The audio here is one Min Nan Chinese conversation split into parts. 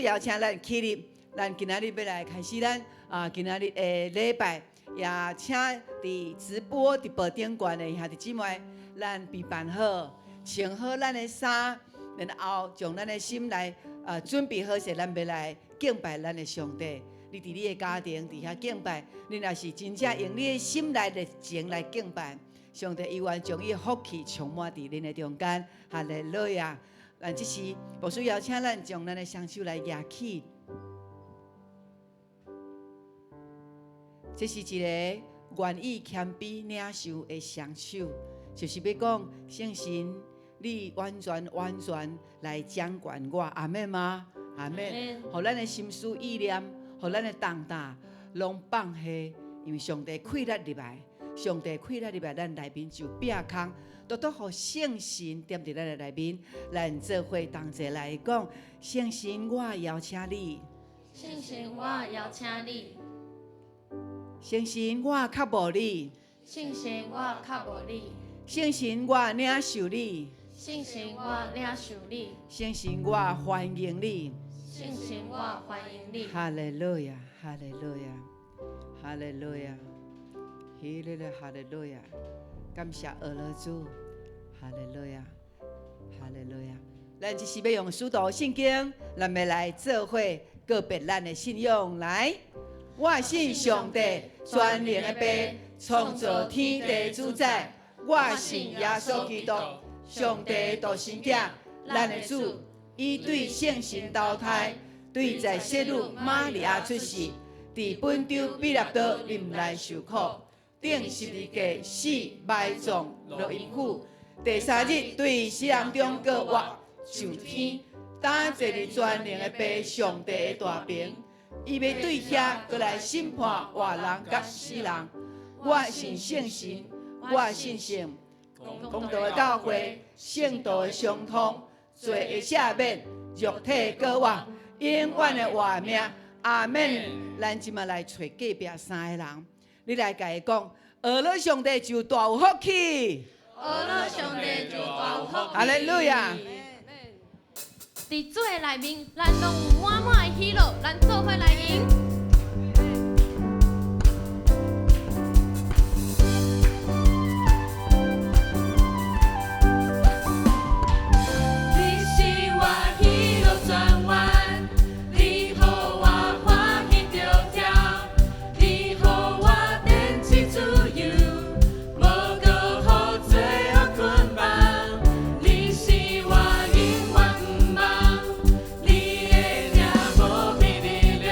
邀請咱起立，咱今仔日欲來開始咱啊，今仔日的禮拜，也請佇直播直播頂懸的兄弟姊妹，咱備辦好，穿好咱的衫，然後將咱的心來啊準備好勢，咱欲來敬拜咱的上帝。你佇你的家庭佇遐敬拜，你若是真正用你的心來熱情來敬拜，上帝伊願將伊的福氣充滿佇恁的中間。哈利路亞！咱這時牧師邀請咱將咱的雙手來舉起，這是一個願意謙卑領受的雙手，就是欲講聖神，你完全完全來掌管我，阿們嗎？阿們。予咱的心思意念，予咱的重擔，攏放下，因為上帝氣力入來，上帝氣力入來，咱內面就變空。獨獨予聖神踮佇咱的內面，咱做伙同齊來講，聖神，我邀請你。聖神，我邀請你。聖神，我渴慕你。聖神，我渴慕你。聖神，我領受你。聖神，我領受你。聖神，我歡迎你。聖神，我歡迎你。哈利路亞，哈利路亞，哈利路亞，哈利路哈利路亞，感謝阿羅主，哈利路亞，哈利路亞。咱這時欲用使徒信經，咱欲來做伙告別咱的信仰來。我信上帝全能的父，創造天地主宰。我信耶穌基督，上帝獨生子，咱的主，伊對聖神投胎，對在聖女瑪利亞出世，佇本丟彼拉多臨來受苦，釘十字架死埋葬落陰府，第三日對死人中閣活上天，擔坐佇全能的父上帝的大爿，伊欲對遐閣來審判活人佮死人。我信聖神，我信聖公道的教會，聖徒的相通，罪的赦免，肉體閣活，永遠的活命。阿們。咱這馬來揣隔壁三个人，你來共伊講，學了上帝就大有福氣。學了上帝就大有福氣。哈利路亞。佇主的內面，咱攏有滿滿的喜樂，咱做伙來迎。你是我喜樂泉源，你予我歡喜著跳，你予我展翅自由，無閣予罪惡捆綁。你是我永遠毋忘，你的名無比力量，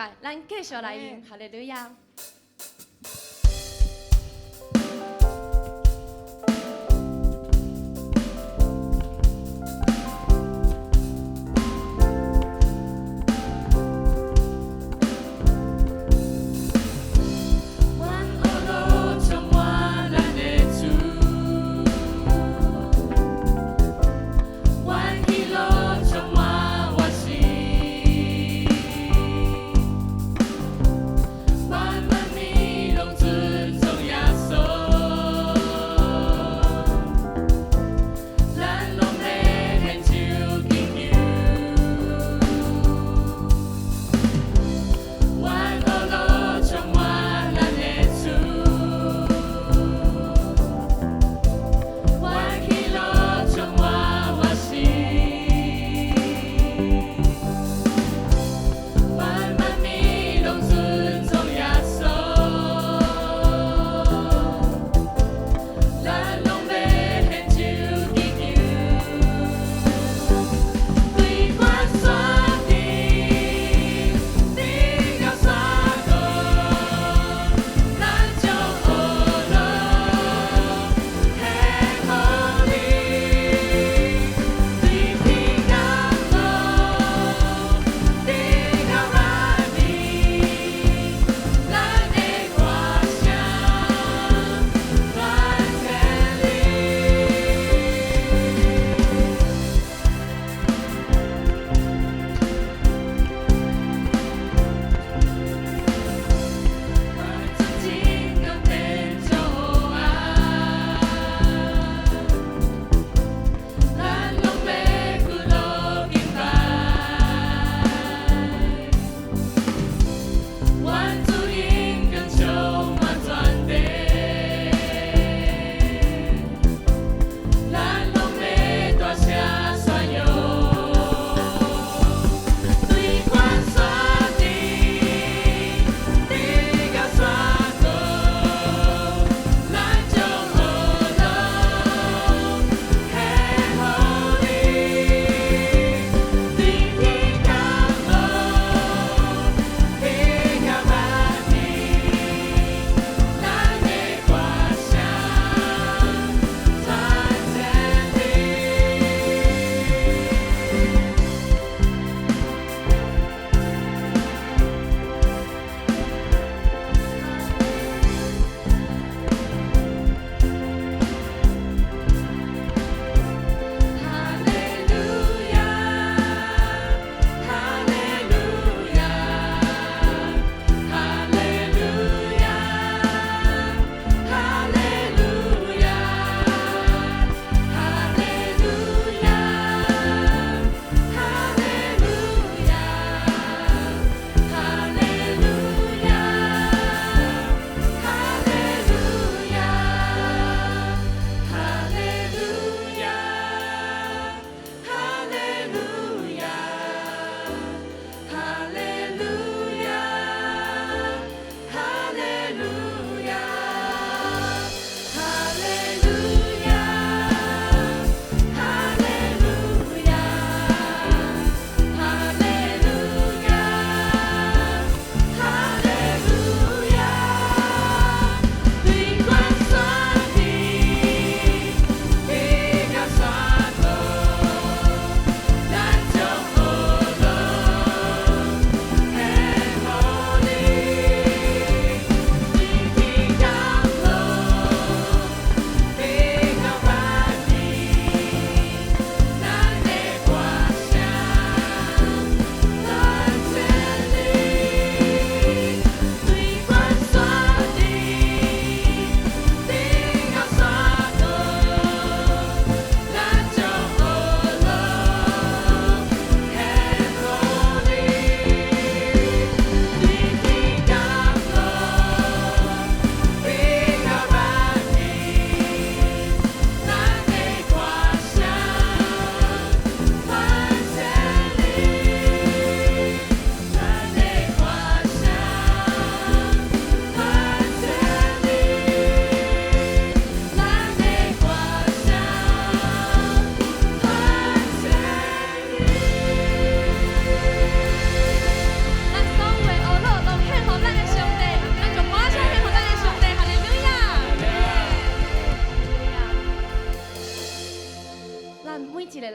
來，咱繼續來用，哈利路亞。願呵樂充滿咱的主，願喜樂充滿我心，慢慢的。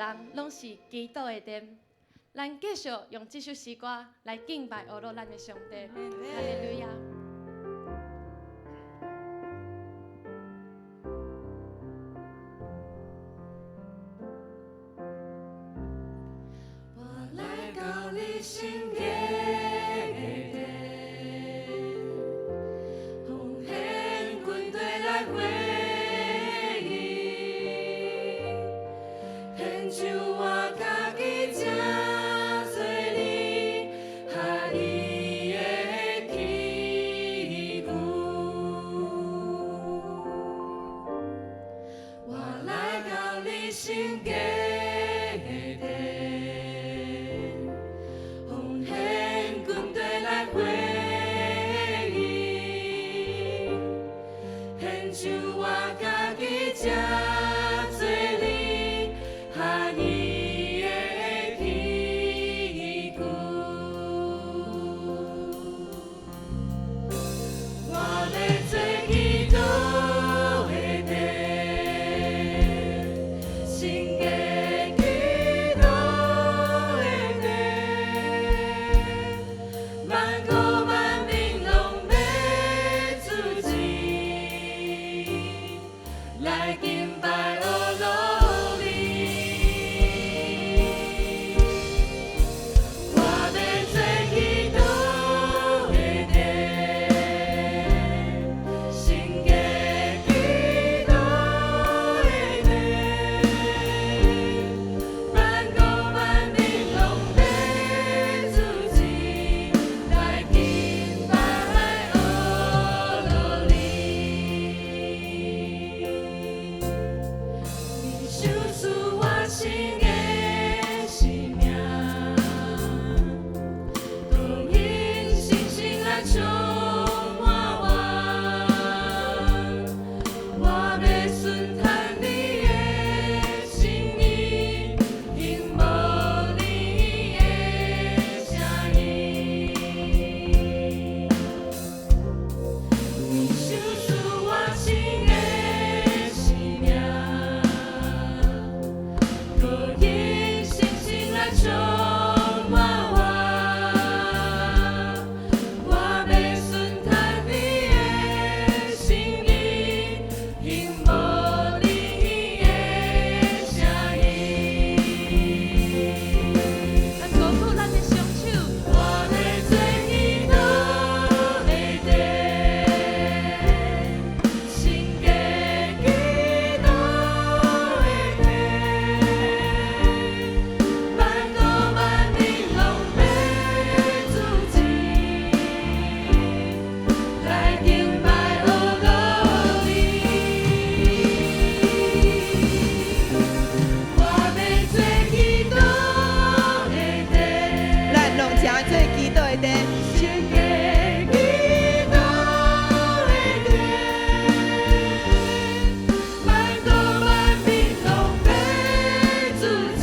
人攏是祈禱的殿。咱繼續用這首詩歌來敬拜阿羅咱的上帝。哈利路亞。我來到你聖潔的殿，奉獻軍隊來回應，獻上我家己這做你合意的器具。我來到你聖潔的殿，奉獻軍隊來回應，獻上我家己這做你合意的器具。我欲做祈禱的殿，聖潔祈禱的殿，萬國萬民攏欲聚集，來敬拜阿羅你。我欲做祈禱的殿，聖潔祈禱的殿，萬國萬民攏欲聚集，來敬拜阿羅你。你賞賜我新的生命，予因信心來充滿我，我欲順從你的心意，聽無你的聲音。你賞賜我新的生命，予因信心來充滿我，我欲順從你的心意，聽無你的聲音。咱高舉咱的雙手，我欲做祈禱的殿，聖潔祈禱的殿，萬國萬民攏欲聚集，來敬拜阿羅你。我欲做祈禱的殿，咱攏成做祈禱的殿，聖潔祈禱的殿，萬國萬民攏欲聚集，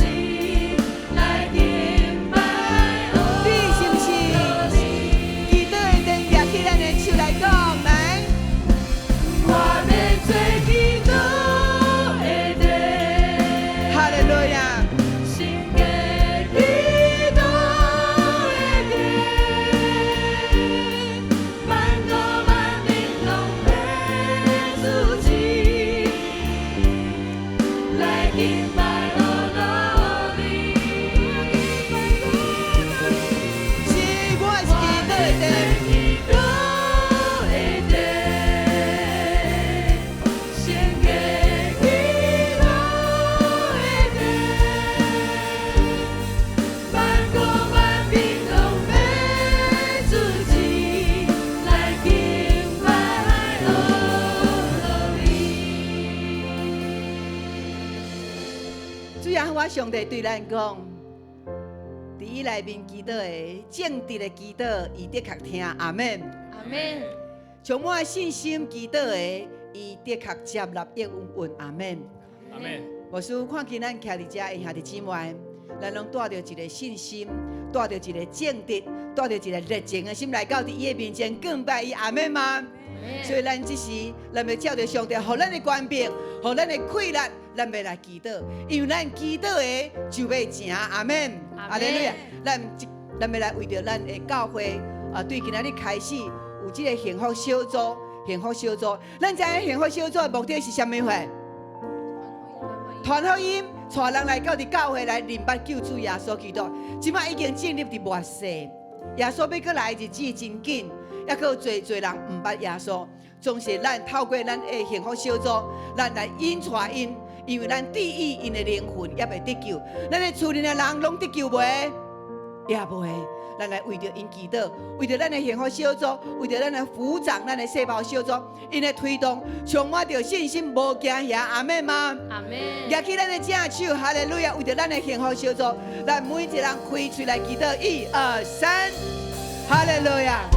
來敬拜阿你是毋是羅你。祈禱的殿？舉起咱的手來講，來。我欲做祈禱的殿，哈利路亞！聖潔祈禱的殿，萬國萬民攏欲聚集，來敬拜阿羅你。是，我是祈禱的殿。祈禱的殿，聖潔祈禱的殿，萬國萬民攏欲聚集，來敬拜阿羅你。主耶和華上帝對咱講，佇伊內面祈禱的正直的祈禱，伊的確聽。阿們。阿們。充滿信心祈禱的，伊的確接納應允。阿們。阿們。牧師看見咱徛佇遮的兄弟姊妹，咱攏帶著一个信心，帶著一个正直，帶著一个熱情的心來到佇伊的面前敬拜伊，阿們嗎？所以咱這時，咱欲照著上帝，予咱的權柄，予咱的氣力，咱欲來祈禱，因為咱祈禱的就欲成，阿們，哈利路亞。咱欲來為著咱的教會啊，對今仔日開始有這个幸福小組，幸福小組，咱知影幸福小組的目的是啥物貨？傳福音，帶人來到佇教會來認捌救主耶穌基督。這擺已經進入佇末世，耶穌欲閣來的日子真緊，猶閣有濟濟人毋捌耶穌。總是咱透過咱的幸福小組，咱來引帶𪜶，因為咱致意𪜶的靈魂猶未得救，咱的厝裡的人攏得救未？也未。咱來為著𪜶祈禱，為著咱的幸福小組，為著咱的輔長、咱的細胞小組，𪜶的推動，充滿著信心，無驚嚇，阿們嗎？阿們。舉起咱的正手，哈利路亞！為著咱的幸福小組，咱每一個人開喙來祈禱，一二三，哈利路亞，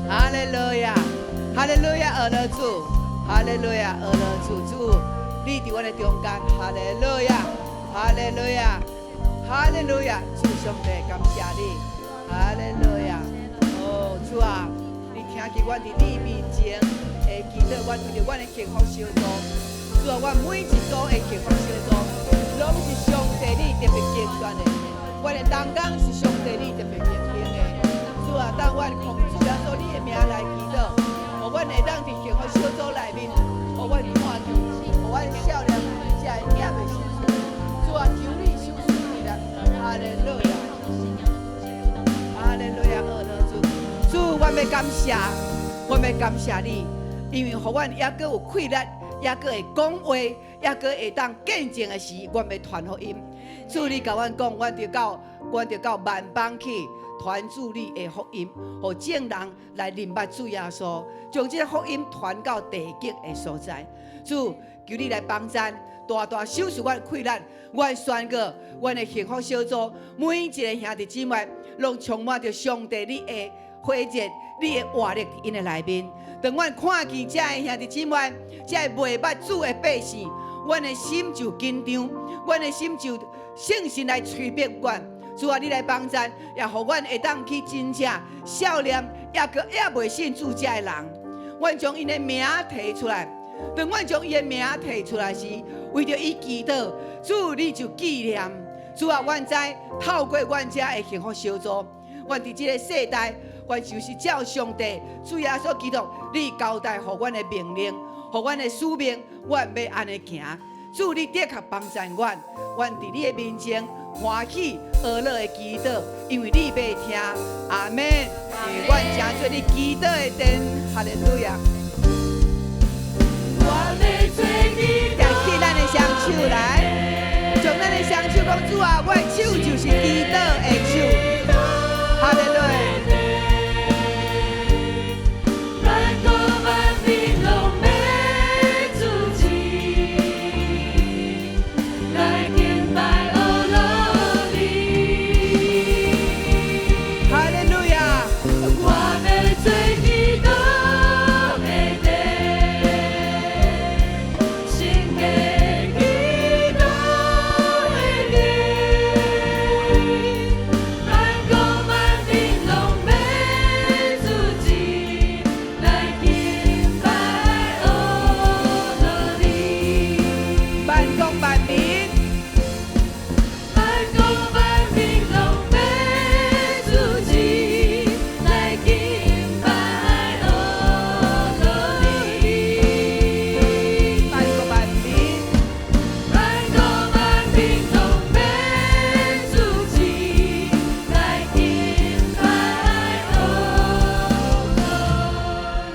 哈利路亞，哈利路亞，阿樂主，哈利路亞，阿樂主，主，你佇阮的中間，哈利路亞，哈利路亞。哈利路亞，主上帝，感謝你。哈利路亞，哦，主啊，你聽見阮佇你面前的祈禱，阮為著阮的幸福小組，主啊，阮每一組的幸福小組，攏是上帝你特別揀選的，阮的同工是上帝你特別揀選的。主啊，當阮奉主耶穌你的名來祈禱，予阮會當佇幸福小組內面，予阮看見，予阮少年才會猶未信主。主啊，求你。哈利路亞，哈利路亞，阿樂主，主，阮欲感謝，阮欲感謝你，因為予阮猶閣有氣力，猶閣會講話，猶閣會當見證的時，阮欲傳福音。主，你共阮講，阮著到萬邦去傳主你的福音，予眾人來認捌主耶穌，將這個福音傳到地極的所在。主，求你來幫贊。大大賞賜阮氣力，阮宣告，阮的幸福小組每一个兄弟姊妹，攏充滿著上帝你的火熱，你的活力佇𪜶的內面。當阮看見這个兄弟姊妹，這个袂捌主的百姓，阮的心就緊張，阮的心就聖神來催逼阮。主啊，你來幫贊，也予阮會當去真正少年，猶閣猶未信主這个人，阮將𪜶的名提出來。當阮將伊的名提出來時，為著伊祈禱，主你就紀念。主啊，阮知透過阮遮的幸福小組，阮佇這个世代，阮就是照上帝主耶穌基督你交代予阮的命令，予阮的使命，阮欲按呢行。主你的確幫贊阮，阮佇你的面前歡喜呵樂的祈禱，因為你欲聽。阿們。阮成做你祈禱的殿，哈利路亞。舉起咱的雙手來，將咱的雙手講，主啊，我的手就是祈禱的手，哈利路亞。萬國萬民攏欲聚集，來敬拜阿樂你。哈利路亞。我欲做祈禱的殿，聖潔祈禱的殿，萬國萬民攏欲聚集，來敬拜阿樂你。萬國萬民，萬國萬民攏欲聚集，來敬拜阿樂你。萬國萬民，萬國萬民攏欲聚集，來敬拜阿樂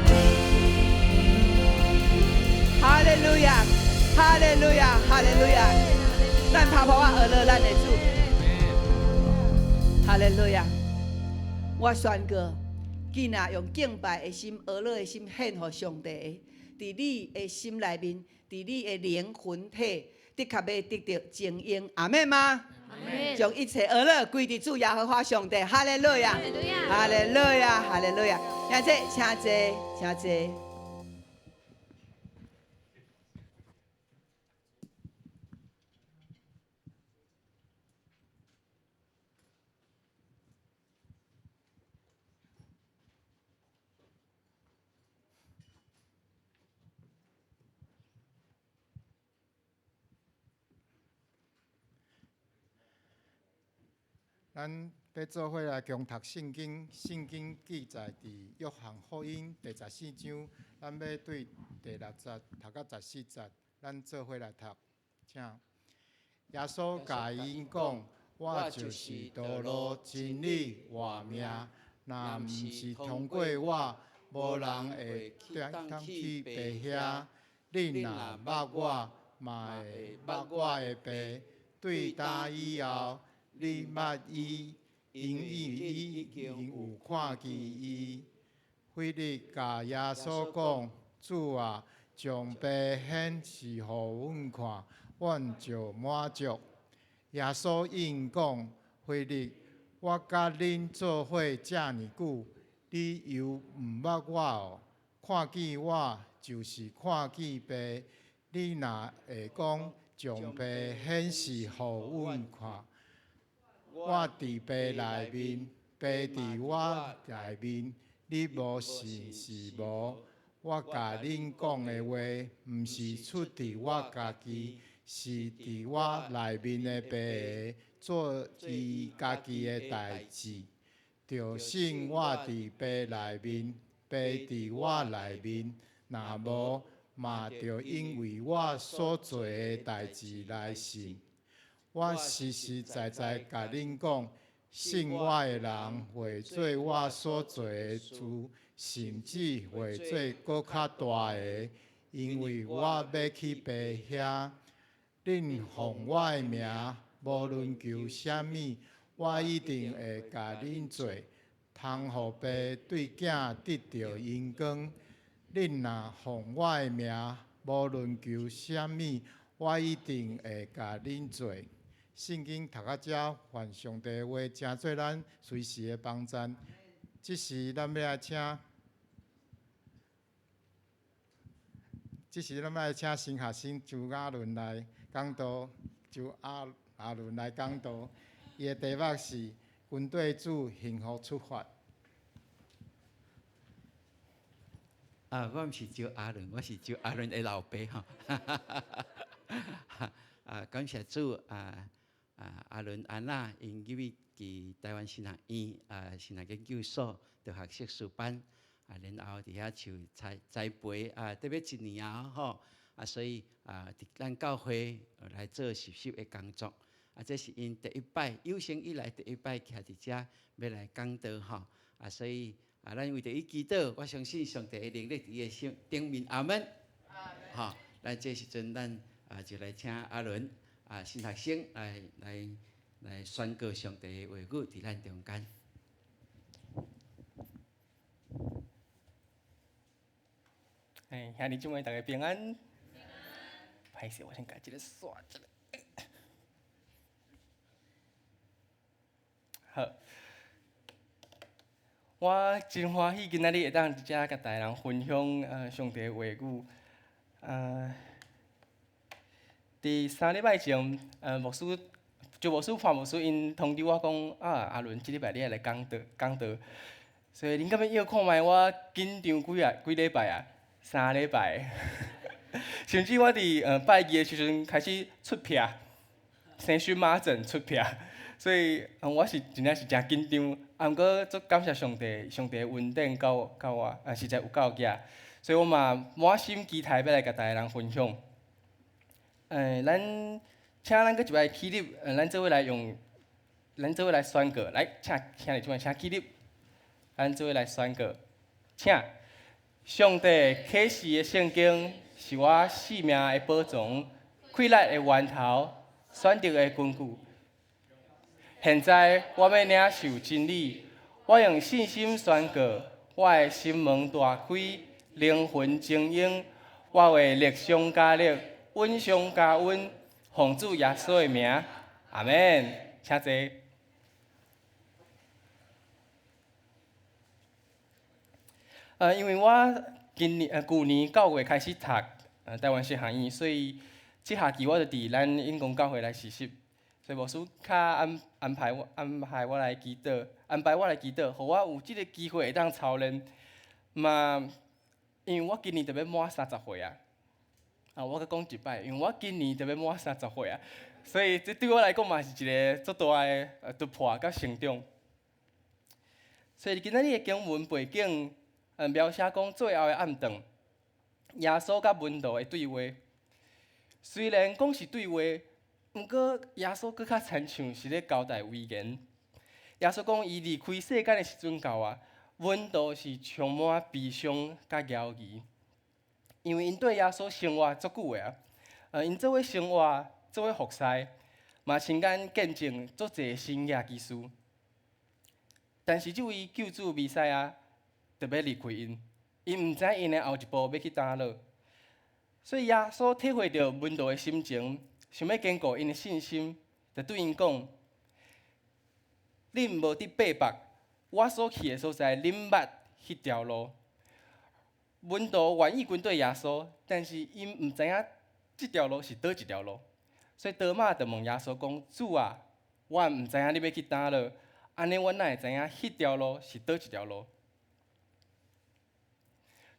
你。哈利路亞，哈利路亞，哈利路亞。咱拍噗仔呵樂咱的主，哈利路亞。我宣告，囝仔用敬拜的心、呵樂的心獻予上帝，佇你的心內面，佇你的靈魂體，的確欲得著精英，阿們嗎？將一切呵樂歸佇主耶和華上帝，哈利路亞，哈利路亞，哈利路亞。兄弟，請坐，請坐。咱欲做伙來共讀聖經，聖經記載佇約翰福音第十四章，咱欲對第六節讀到十四節，咱做伙來讀，請。耶穌共𪜶講：我就是道路、真理、活命，若毋是通過我，無人會當去爸遐。恁若捌我，嘛會捌我的爸。對今以後，恁捌伊，因為已經有看見伊。腓力共耶穌講：主啊，將爸顯示予阮看，阮就滿足。耶穌應講：腓力，我佮恁做伙遮爾久，你猶毋捌我哦？看見我，就是看見爸。你哪會講將爸顯示予阮看？我佇爸內面，爸佇我內面，你無信是無？我共恁講的話，毋是出佇我家己，是佇我內面的爸做伊家己的代誌。著信我佇爸內面，爸佇我內面，若無，嘛著因為我所做的代誌來信。我實實在在共恁講，信我的人會做我所做的事，甚至會做閣較大的，因為我欲去爸遐。恁奉我的名，無論求啥物，我一定會共恁做，通予爸對囝得著榮光。恁若奉我的名，無論求啥物，我一定會共恁做。聖經讀到遮，願上帝的話成做咱隨時的幫贊。這時，咱欲來請，這時咱欲來請新學生周亞倫來講道，周亞亞倫來講道。伊的題目是跟綴主幸福出發。啊，我毋是周亞倫，我是周亞倫的老爸吼。啊，感謝主啊！啊，阿倫安娜𪜶入去佇臺灣神學院啊，神學研究所讀學碩士班啊，然後佇遐受栽栽培啊，得欲一年啊吼啊，所以啊，佇咱教會來做實習的工作啊，這是𪜶第一擺有生以來第一擺徛佇遮欲來講道吼啊，所以啊，咱為著伊祈禱，我相信上帝的能力佇伊的心頂面，阿門。吼，咱這時陣咱。啊，就來請阿倫啊，新學生來來來宣告上帝的話語佇咱中間。哎，兄弟姊妹，大家平安。歹勢，我先共這个刷一下。好，我真歡喜今仔日會當佇遮共大家人分享上帝的話語。佇三禮拜前，牧師周牧師、潘牧師𪜶通知我講，啊，阿倫，這禮拜你愛來講道，講道。所以恁敢欲臆看覓我緊張幾啊幾禮拜啊？三禮拜。甚至我佇拜二的時陣開始出癖，生蕁麻疹出癖，所以我是真正是誠緊張。啊，毋過足感謝上帝，上帝的恩典夠夠我，啊，實在有夠額。所以我嘛滿心期待欲來共大家人分享。咱請咱閣一擺起立，咱做伙來用，咱做伙來宣告，來，請兄弟姊妹請起立，咱做伙來宣告，請，上帝啟示的聖經是我性命的寶藏，氣力的源頭，選擇的根據。現在我欲領受真理，我用信心宣告，我的心門大開，靈魂晶瑩，我會力上加力。穩上加穩，奉主耶穌的名，阿們，請坐。因為我今年舊年9月開始讀臺灣神學院，所以這學期我就佇咱永光教會來實習，所以牧師較安安排我安排我來祈禱，安排我來祈禱，予我有這个機會會當操練。嘛，因為我今年就欲滿三十歲啊。啊，我閣講一擺，因為我今年就欲滿30歲啊，所以這對我來講嘛是一个足大的突破佮成長。所以今仔日的經文背景，描寫講最後的暗頓，耶穌佮門徒的對話。雖然講是對話，毋過耶穌閣較親像是咧交代遺言。耶穌講，伊離開世間的時陣到啊，門徒是充滿悲傷佮猶疑，因為𪜶綴耶穌生活足久的啊，𪜶做伙生活，做伙服侍，嘛親眼見證足濟神蹟奇事。但是這位救主彌賽亞就欲離開𪜶，𪜶毋知𪜶的後一步欲去佗落，所以耶穌體會著門徒的心情，想欲堅固𪜶的信心，就對𪜶講：恁無得白目，我所去的所在，恁捌彼條路。門徒願意跟綴耶穌，但是𪜶毋知影這條路是佗一條路，所以多馬就問耶穌講：主啊，我毋知影你欲去佗落，按呢我哪會知影彼條路是佗一條路？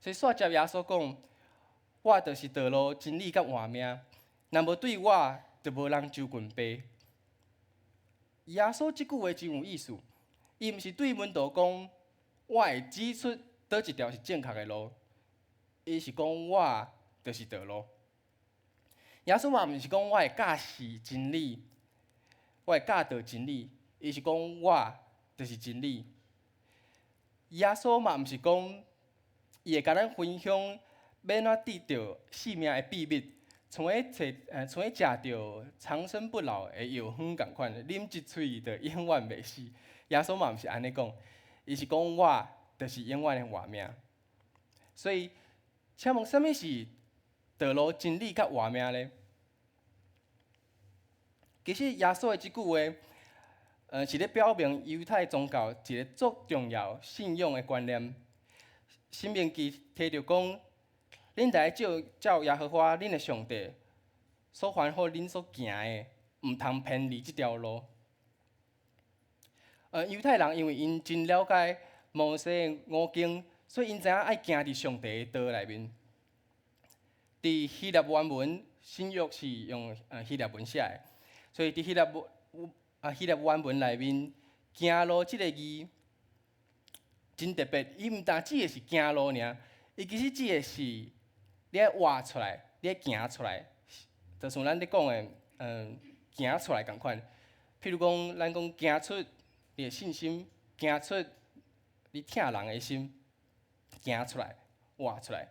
所以煞接耶穌講：我就是道路、真理佮活命，若無對我，就無人就近父。耶穌這句話真有意思，伊毋是對門徒講，我會指出佗一條是正確的路，伊是講我就是道路。耶穌嘛毋是講我會教示真理，我會教導真理，伊是講我就是真理。耶穌嘛毋是講，伊會共咱分享欲按怎得著性命的秘密。像咧食著長生不老的藥方仝款，啉一喙就永遠袂死。耶穌嘛毋是按呢講，伊是講我就是永遠的活命。所以，請問啥物是道路、真理佮活命呢？其實耶穌的這句話，是咧表明猶太宗教一个足重要信仰的觀念。申命記提著講，恁著愛照照耶和華恁的上帝所吩咐恁所行的，毋通偏離這條路。猶太人因為𪜶真了解摩西的五經，所以𪜶知影愛行佇上帝的道內面。佇希臘原文，新約是用希臘文寫的，所以佇希臘原文內面，行路這个字真特別，伊毋但指的是行路爾，伊其實指的是你愛活出來，你愛行出來，就像咱咧講的，行出來仝款。譬如講，咱講行出你的信心，行出你疼人的心，行出來，活出來。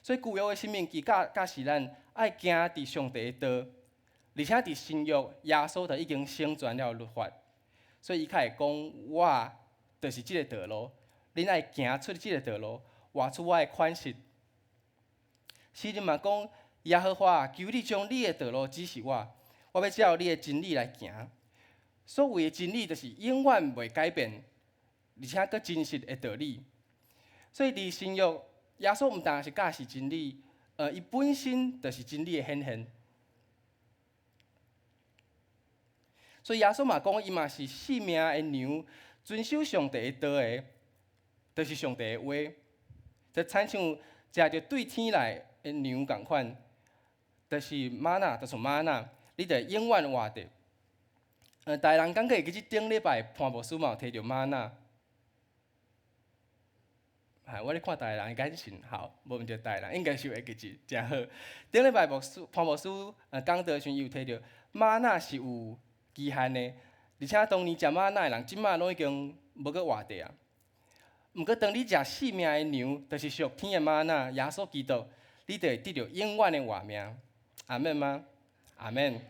所以舊約的申命記教教示咱愛行佇上帝的道，而且佇新約耶穌就已經成全了律法，所以伊較會講我就是這个道路，恁愛行出這个道路，活出我的款式。詩人嘛講，耶和華求你將你的道路指示我，我欲照你的真理來行。所謂的真理，就是永遠袂改變，而且閣真實的道理。所以佇新約，耶穌毋但是教示真理，伊本身就是真理的顯現。所以耶穌嘛講，伊嘛是性命的糧，遵守上帝的道的，就是上帝的話。就親像食著對天來的糧仝款，就是瑪納，就是瑪納，你就永遠活著。逐个人敢閣會記這頂禮拜潘牧師嘛有提著瑪納。哈，我咧看逐个人的眼神，好，無毋著逐个人應該是會記住，誠好。頂禮拜牧師潘牧師講道時陣，伊有提著瑪納是有期限的，而且當年食瑪納的人，這馬攏已經無閣活著啊。毋過當你食性命的糧，就是屬天的瑪納，耶穌基督，你就會得著永遠的活命。阿們嗎？阿們。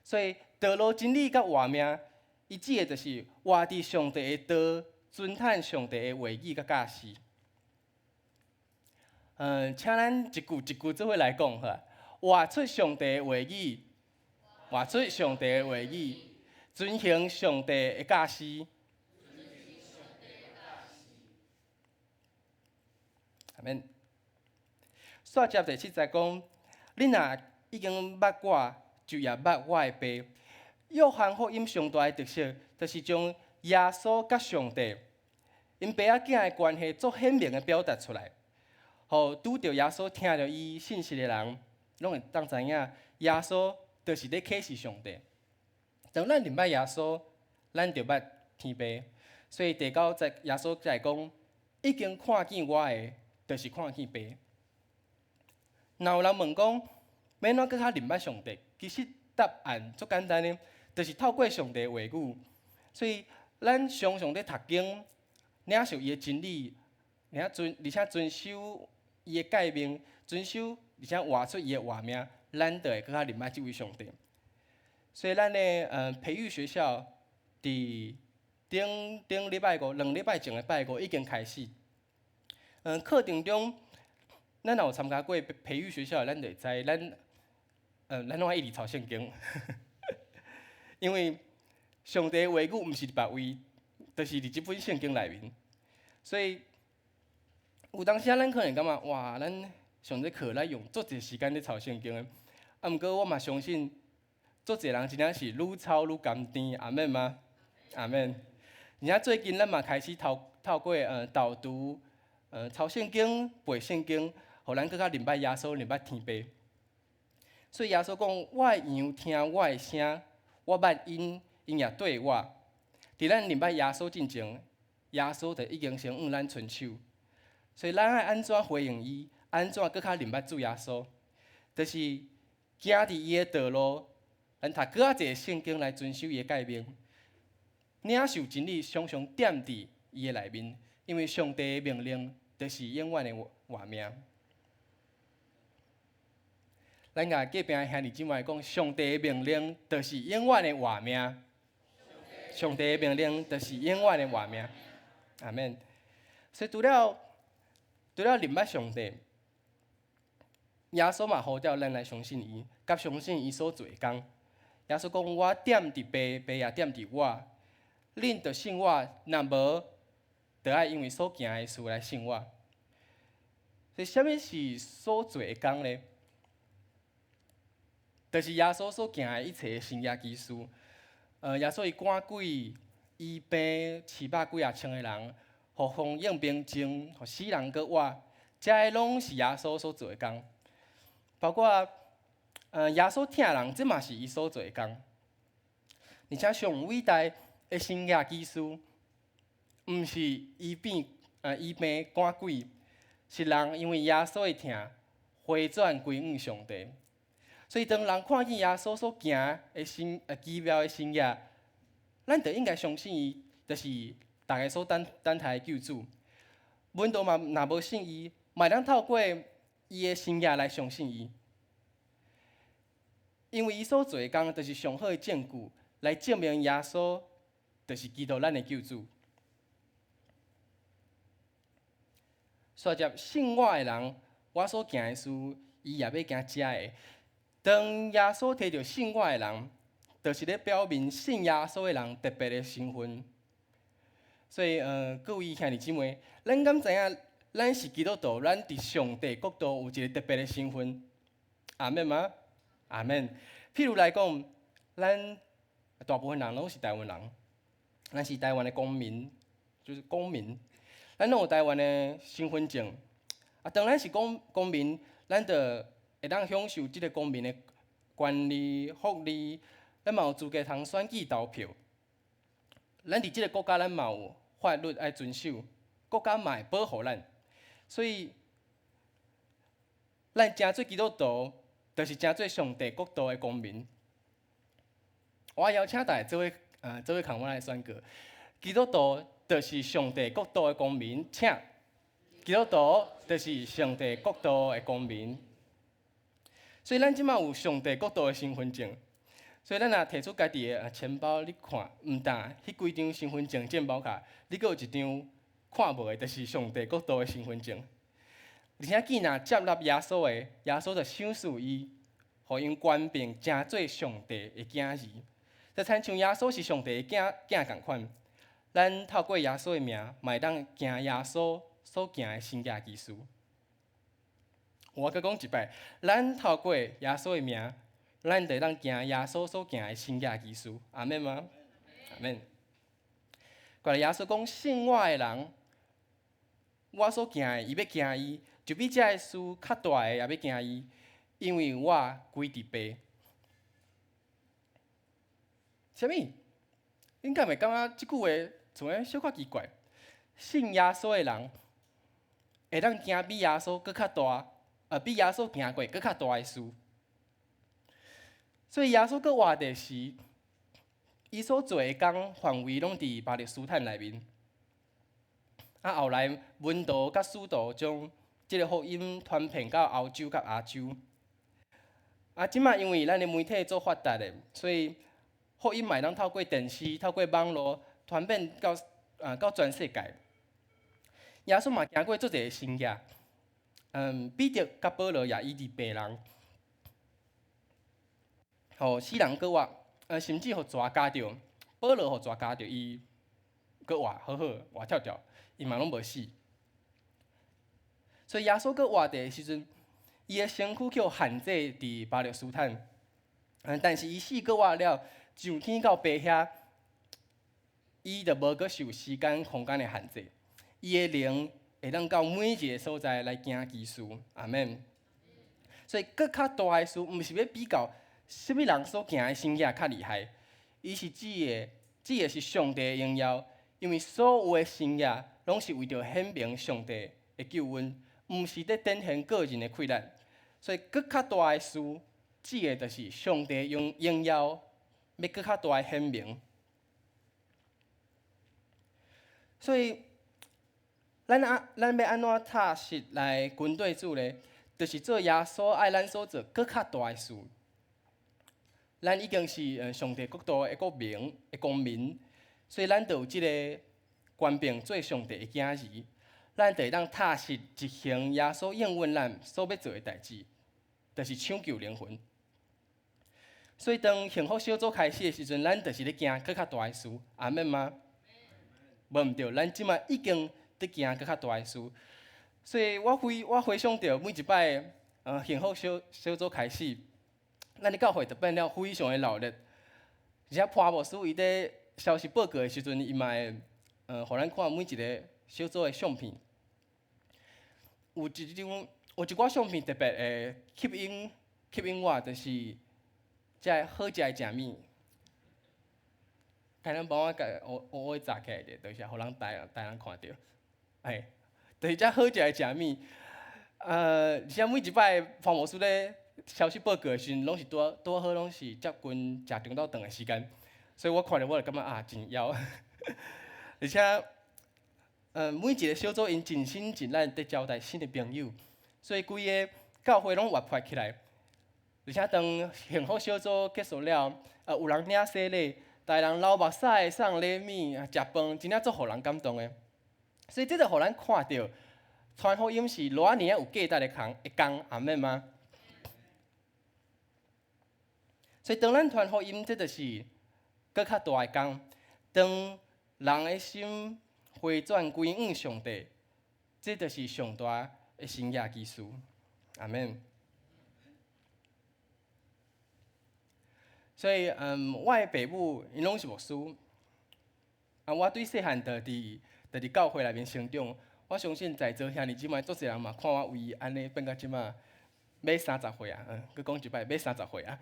所以道路真理佮活命，伊指的就是活佇上帝的道，遵行上帝的話語佮教示。請咱一句一句做伙來講好啊。活出上帝的話語，活出上帝的話語，遵行上帝的教示。阿們。煞接第七節講，恁若已經捌我，就也捌我的爸。約翰福音上大的特色，就是將耶穌佮上帝𪜶爸仔囝的關係足鮮明的表達出來。予拄著耶穌聽著伊信息的人，攏會當知影耶穌就是咧啟示上帝。當咱認捌耶穌，咱就捌天父。所以第九節耶穌才會講：已經看見我的，就是看見父。若有人問講，欲按怎閣較認捌上帝？其實答案足簡單的，就是透過上帝的話語。所以咱常常咧讀經，領受伊的真理，而且遵守伊的誡命，遵守而且活出伊的活命，咱就會閣較認捌這位上帝。所以咱的培育學校佇頂頂禮拜五、2禮拜前的拜五已經開始。課程中，咱若有參加過培育學校，咱就會知，咱攏愛一直抄聖經，因為上帝的話語毋是佇別位，就是佇這本聖經內面。所以有當時啊，咱可能感覺哇，咱上這課咱用足濟時間咧抄聖經的，啊，毋過我嘛相信，足濟人真正是愈抄愈甘甜，阿們嗎？阿們。而且最近咱嘛開始透過導讀、抄聖經、背聖經，予咱閣較認捌耶穌、認捌天父。所以耶穌講：我的羊聽我的聲，我捌𪜶，𪜶也綴我。佇咱認捌耶穌進前，耶穌就已經先向咱伸手。所以咱愛按怎回應伊？按怎閣較認捌主耶穌？就是行佇伊的道路，咱讀閣較濟聖經來遵守伊的誡命，領受真理，常常踮佇伊的內面，因為上帝的命令就是永遠的活命。咱共隔壁兄弟姊妹講，上帝的命令就是永遠的活命。上帝的命令就是永遠的活命。阿們。所以除了認捌上帝，耶穌嘛呼召咱來相信伊，佮相信伊所做的工。耶穌講：我踮佇父，父也踮佇我。恁著信我，若無，著愛因為所行的事來信我。所以，啥物是所做的工呢？就是耶穌所行的一切的神蹟奇事。耶穌伊趕鬼、醫病、700幾仔千个人，予風湧平靜，予死人閣活，這个攏是耶穌所做的工。包括耶穌疼人，這嘛是伊所做的工。而且上偉大的神蹟奇事，毋是醫病趕鬼，是人因為耶穌的疼，回轉歸向上帝。所以當人看見耶穌所行的奇妙的神蹟，咱就應該相信伊，就是大家所等待的救主。門徒嘛若無信伊，嘛會當透過伊的神蹟來相信伊。因為伊所做的工，就是上好的證據，來證明耶穌就是基督咱的救主。煞接信我的人，我所行的事，伊也欲行這个。當耶穌提著信我的人，就是咧表明信耶穌的人特別的身份。所以，各位兄弟姊妹，咱敢知影，咱是基督徒，咱佇上帝國度有一個特別的身份。阿們嗎？阿們。譬如來講，咱大部分人攏是台灣人，咱是台灣的公民，就是公民，咱攏有台灣的身份證。啊，當咱是公民，咱就會當享受這個公民的權利、福利，咱嘛有資格通選舉投票。咱佇這個國家，咱嘛有法律愛遵守，國家嘛會保護咱。所以，咱成做基督徒，就是成做上帝國度的公民。我邀請大家做伙共我來宣告：基督徒就是上帝國度的公民，請。基督徒就是上帝國度的公民。所以咱這馬有上帝國度的身份證。所以咱若提出家己的錢包，你看，毋但彼幾張身份證證無共，你閣有一張看無的，就是上帝國度的身份證。而且，既若接納耶穌的，耶穌就賞賜伊，予𪜶權柄成做上帝的囝兒。就親像耶穌是上帝的囝囝仝款，咱透過耶穌的名，嘛會當行耶穌所行的神蹟奇事。我閣講一擺，咱透過耶穌的名，咱就會當行耶穌所行的神蹟奇事。阿們嗎？阿們。過來耶穌講，信我的人，我所行的，伊欲行伊。就比這个事較大的也欲驚伊，因為我歸佇父。啥物？恁敢會感覺這句話像咧小可奇怪？信耶穌的人會當行比耶穌閣較大，比耶穌行過閣較大的事。所以耶穌閣活著時，伊所做的工範圍攏佇巴勒斯坦內面。啊，後來門徒佮使徒將這个福音傳遍到歐洲佮亞洲。啊，這馬因為咱的媒體足發達的，所以福音嘛會當透過電視、透過網路傳遍到全世界。耶穌嘛行過足濟个神跡，彼得佮保羅也醫治病人，予死人閣活，甚至予蛇咬著，保羅予蛇咬著，伊閣活好好活跳跳，伊嘛攏無死。所以耶穌閣活著的時陣，伊的身軀予限制佇巴勒斯坦，但是伊死閣活了，上天到父遐，伊就無閣受時間空間的限制，伊的靈會當到每一个所在來行奇事，阿們。所以閣較大的事，毋是欲比較啥物人所行的神跡較厲害，伊是指的，指的是上帝的榮耀，因為所有的神跡攏是為著顯明上帝的救恩，毋是佇展現個人的氣力。所以閣較大的事，指的就是上帝用榮耀欲閣較大的顯明。所以，咱欲按怎踏實來跟綴主咧？就是做耶穌愛咱所做閣較大的事。咱已經是上帝國度的國民的公民，所以咱就有這个權柄做上帝的囝兒。咱就會當踏實執行耶穌應允咱所欲做的代誌，就是搶救靈魂。所以當幸福小組開始的時陣，咱就是咧行閣較大的事，阿們嗎？無毋對，咱這馬已經佇行閣較大的事。所以我回想著每一擺幸福小組開始，咱的教會就變了非常的熱鬧。而且潘牧師伊佇消息報告的時陣，伊嘛會予咱看每一个小組的相片。有一張有一寡相片特別會吸引我，就是這个好食的食物。敢能幫我共烏烏炸起來者，就是予人台人看著，嘿，就是這好食的食物。而且每一擺潘牧師咧消息報告的時陣，攏是拄拄好攏是接近食中晝頓的時間，所以我看著我就感覺啊真枵。而且，每一个小組𪜶盡心盡力佇招待新的朋友，所以規个教會攏活潑起來。而且當幸福小組結束了，有人領洗禮，逐人流目屎送禮物、食飯，真正足予人感動的。所以這就予咱看著，傳福音是偌爾仔有價值的工，的工，阿們嗎？所以當咱傳福音，這就是閣較大的工。當人的心回轉歸向上帝，這就是上大的神蹟奇事。阿們。所以，我的爸母𪜶攏是牧師，啊，我對細漢就佇教會內面成長。我相信在座兄弟姊妹足濟人嘛，看我為按呢變到這馬，欲30歲啊，閣講一擺，欲30歲啊。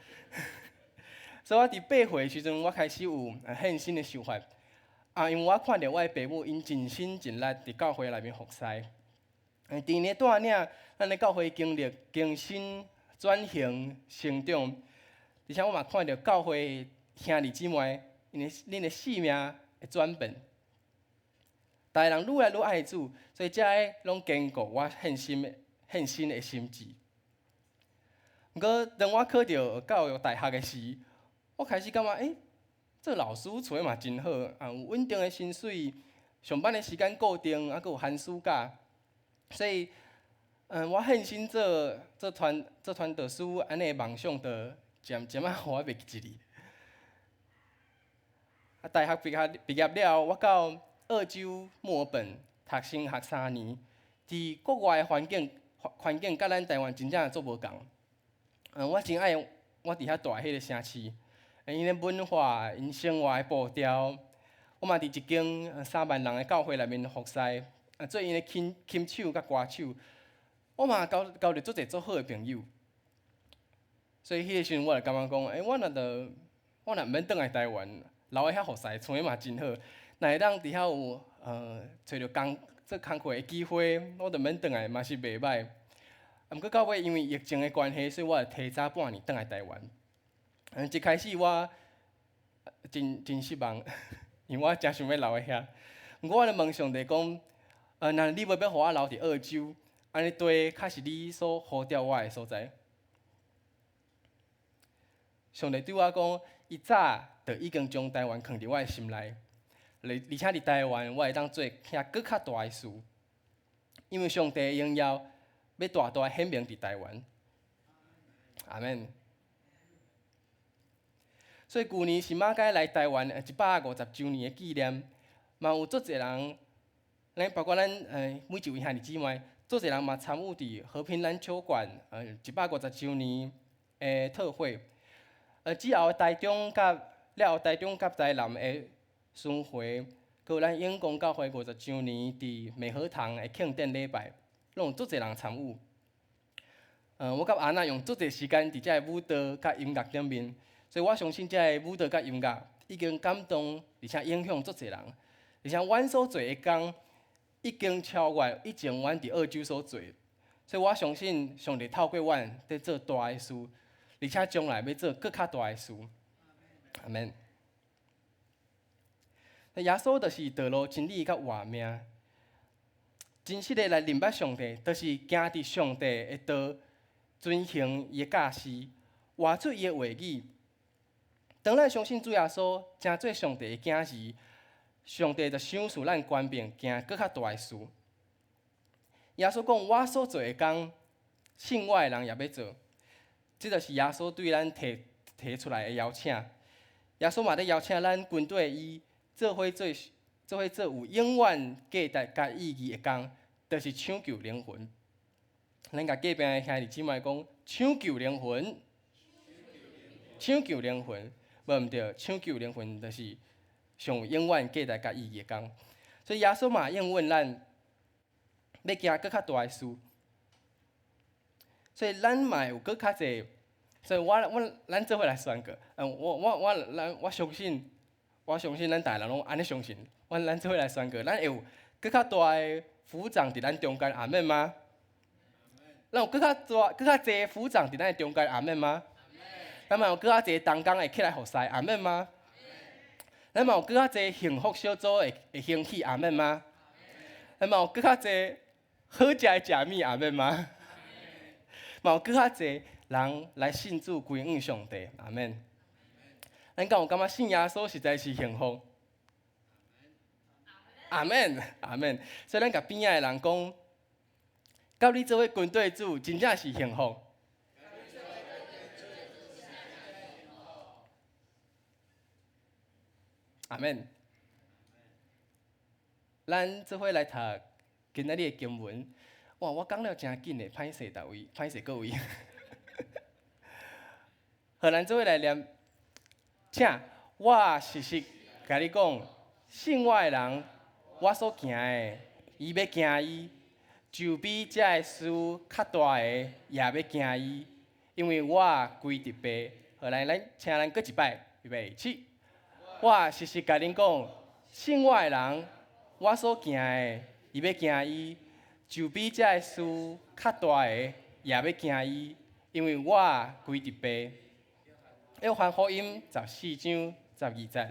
所以我佇8歲的時陣，我開始有獻身的想法。啊，因為我看著我的爸母𪜶盡心盡力佇教會內面服侍。佇𪜶的帶領，咱的教會經歷更新、轉型、成長。而且我嘛看著教會兄弟姊妹，𪜶的性命會轉變，逐个人愈來愈愛主，所以這个攏堅固我獻身的心志。毋過當我考著教育大學的時，我開始感覺，做老師厝嘛真好，啊有穩定的薪水，上班的時間固定，啊閣有寒暑假，所以，我獻身做傳道師，按呢夢想就漸漸仔予我袂記一哩。啊，大學畢業了，我到澳洲墨爾本讀神學3年，佇國外的環境佮咱台灣真正足無仝。我真愛我佇遐蹛彼个城市，𪜶的文化、𪜶生活的步調。我嘛佇一間3萬人的教會內面服侍，做𪜶的琴手佮歌手。我嘛交交著足濟足好的朋友。所以彼个時陣我就感覺講，欸，我若著，我若毋免轉來台灣，留佇遐服侍，賰嘛真好。若會當佇遐有揣著工做工課的機會，我就免轉來嘛是袂䆀。啊，毋過到尾因為疫情的關係，所以我就提早半年轉來台灣。一開始我真真失望，因為我誠想欲留佇遐。毋過我就問上帝講，若你無欲予我留佇澳洲，按呢對較是你所呼召我的所在。上帝對我講，伊早就已經將台灣囥佇我的心內，而而且佇台灣，我會當做遐閣較大的事，因為上帝的榮耀欲大大顯明佇台灣。阿們。所以舊年是馬偕來台灣150週年的紀念，嘛有足濟人，咱包括咱每一位兄弟姊妹，足濟人嘛參與佇和平籃球館150週年的特會。之後台中佮了後台中佮台南的巡迴，閣有咱永光教會50週年佇美和堂的慶典禮拜，攏有足濟人參與。我佮阿娜用足濟時間佇遮个舞蹈佮音樂頂面，所以我相信遮个舞蹈佮音樂已經感動而且影響足濟人，而且阮所做的工已經超越以前阮佇澳洲所做的，所以我相信上帝透過阮佇做大的事。而且將來欲做閣較大的事，阿們。耶穌就是道路、真理佮活命，真實的來認捌上帝，就是行佇上帝的道，遵行伊的教示，活出伊的話語。當咱相信主耶穌，成做上帝的囝兒，上帝就賞賜咱權柄，行閣較大的事。耶穌講：我所做的工，信我的人也欲做。這就是耶穌對咱提提出來的邀請。耶穌嘛咧邀請咱跟綴伊，做伙做做伙做有永遠價值佮意義的工，就是搶救靈魂。咱共隔壁的兄弟姊妹講：搶救靈魂，搶救靈魂，無毋對，搶救靈魂就是上有永遠價值佮意義的工。所以耶穌嘛應允咱，欲行閣較大的事。所以咱嘛會有閣較濟，所以我我咱做伙來宣告，我我我咱我相信，我相信咱逐个人攏按呢相信，阮咱做伙來宣告，咱會有閣較大的福長佇咱中間，阿們嗎？咱有閣較大、閣較濟福長佇咱的中間，阿們嗎？咱嘛有閣較濟同工會起來服侍，阿們嗎？咱嘛有閣較濟幸福小組會會興起，阿們嗎？咱嘛有閣較濟好食的食物，阿們嗎？嘛有閣較濟人來信主歸向上帝，阿們。咱敢有感覺信耶穌實在是幸福？阿們，阿們。所以咱共邊仔的人講，佮你做伙跟綴主，真正是幸福。阿們。咱做伙來讀今仔日的經文。哇！我講了誠緊的，歹勢逐位，歹勢各位。好，咱做伙來念，請我實實共你講，信我的人，我所行的，伊欲行伊，就比這个事較大的，也欲行伊，因為我歸佇父。好，來，咱請咱閣一擺，預備起。我實實共恁講，信我的人，我所行的，伊欲行伊。就比這个事較大的，也欲行伊，因為我歸佇父。約翰福音14章12節。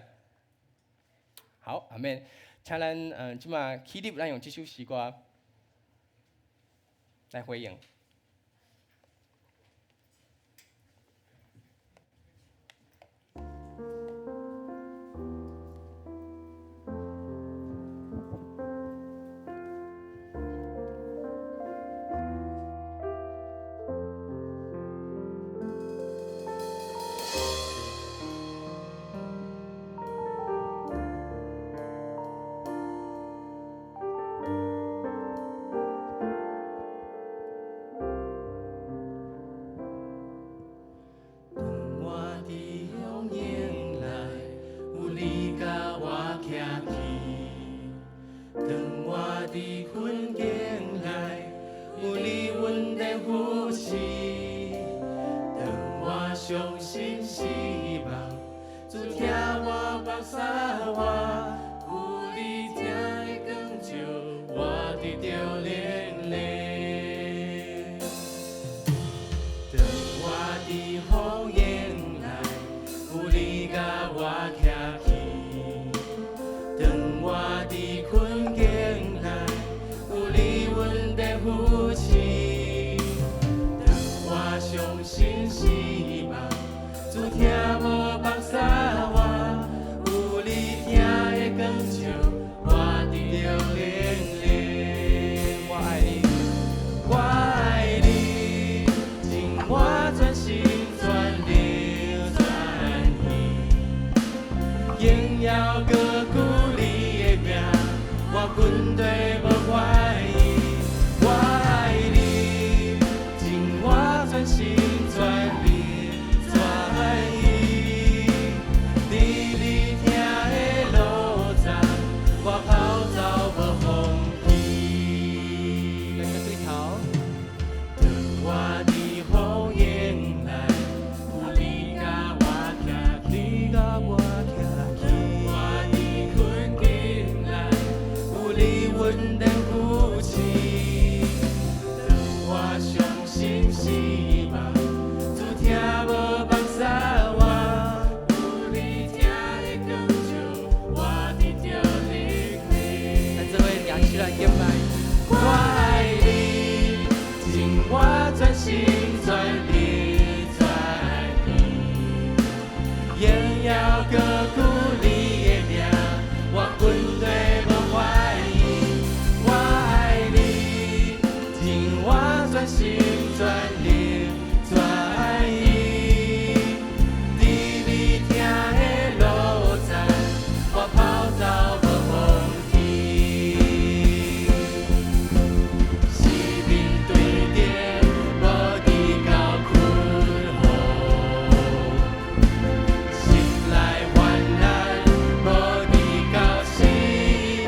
好，阿們，請咱這馬起立，咱用這首詩歌來回應。伤心失望，主疼无放弃我，有你疼的光照，我得著能力。当我伫风涌内，有你共我徛起；当我伫困境内，有你稳定扶持。当我伤心失望，主疼无放弃我，有你疼的光照，我得著能力。我愛你，我愛你，盡我全心全力全意，榮耀高舉你的名，我絕對無懷疑。我愛你，盡我全心全力全意，佇你疼的路站，我跑走無放棄。來個對頭。當我佇風湧內，有你共我徛起，你共我徛起。我佇困境內，有你穩定扶持。當我傷心失望，主疼無放棄我，有你疼的光照，我得著能力。咱做伙舉起來敬拜。我愛你，盡我全心全力全意，榮耀高舉你的名，我絕對無懷疑。我愛你，盡我全心全力全意，佇你疼的路站，我跑走無放棄。是面對著無佇到困惑，心內患難無佇到失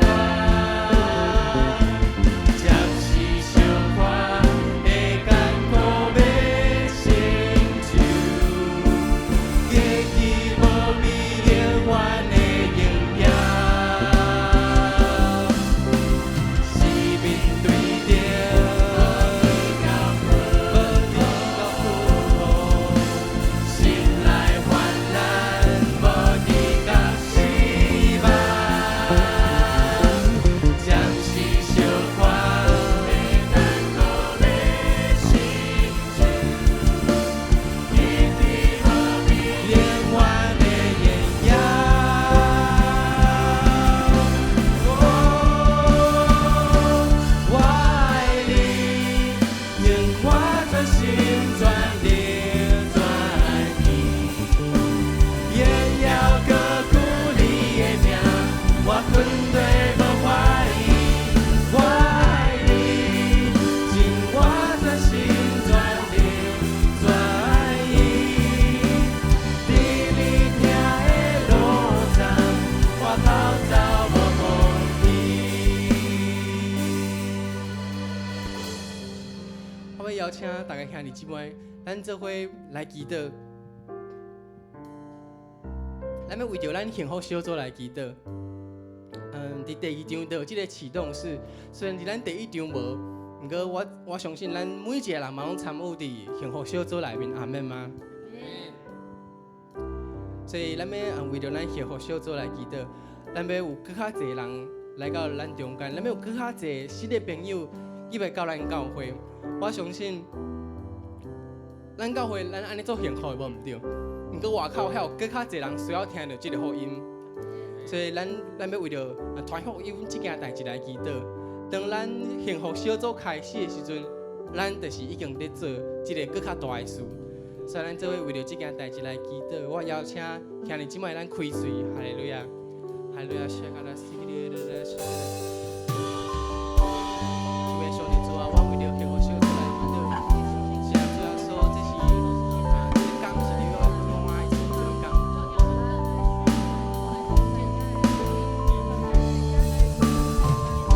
望，暫時相看會艱苦欲成就，結局無比永遠的榮耀。是面對著無佇到困惑，心內患難無佇到失望，暫時相看會艱苦欲成就，結局無比永遠的榮耀。哦，我愛你，用我全心全力全意，榮耀高舉你的名，我絕對無懷疑。我愛你，盡我全心全力全意，佇你疼的路站，我跑走無放棄。我欲邀請大家兄弟姊妹，咱做伙來祈禱。咱欲為著咱幸福小組來祈禱。佇第二場就有這个啟動式，雖然佇咱第一場無，毋過我相信咱每一个人嘛攏參與佇幸福小組內面，阿們嗎？所以咱欲為著咱幸福小組來祈禱，咱欲有閣較濟人來到咱中間，咱欲有閣較濟新的朋友入來到咱教會。我相信，咱教會咱按呢做幸福的無毋對，毋過外口還有閣較濟人需要聽著這个福音，所以咱欲為著傳福音這件代誌來祈禱。當咱幸福小組開始的時陣，咱就是已經佇做這个閣較大的事。所以咱做伙為著這件代誌來祈禱。我邀請兄弟姊妹咱開喙，哈利路亞，哈利路亞，謝卡拉西里的的謝。親愛的上帝主啊，我為著幸福小組來祈禱。是啊，主耶穌，這是啊，這个工是你欲我愛做的工。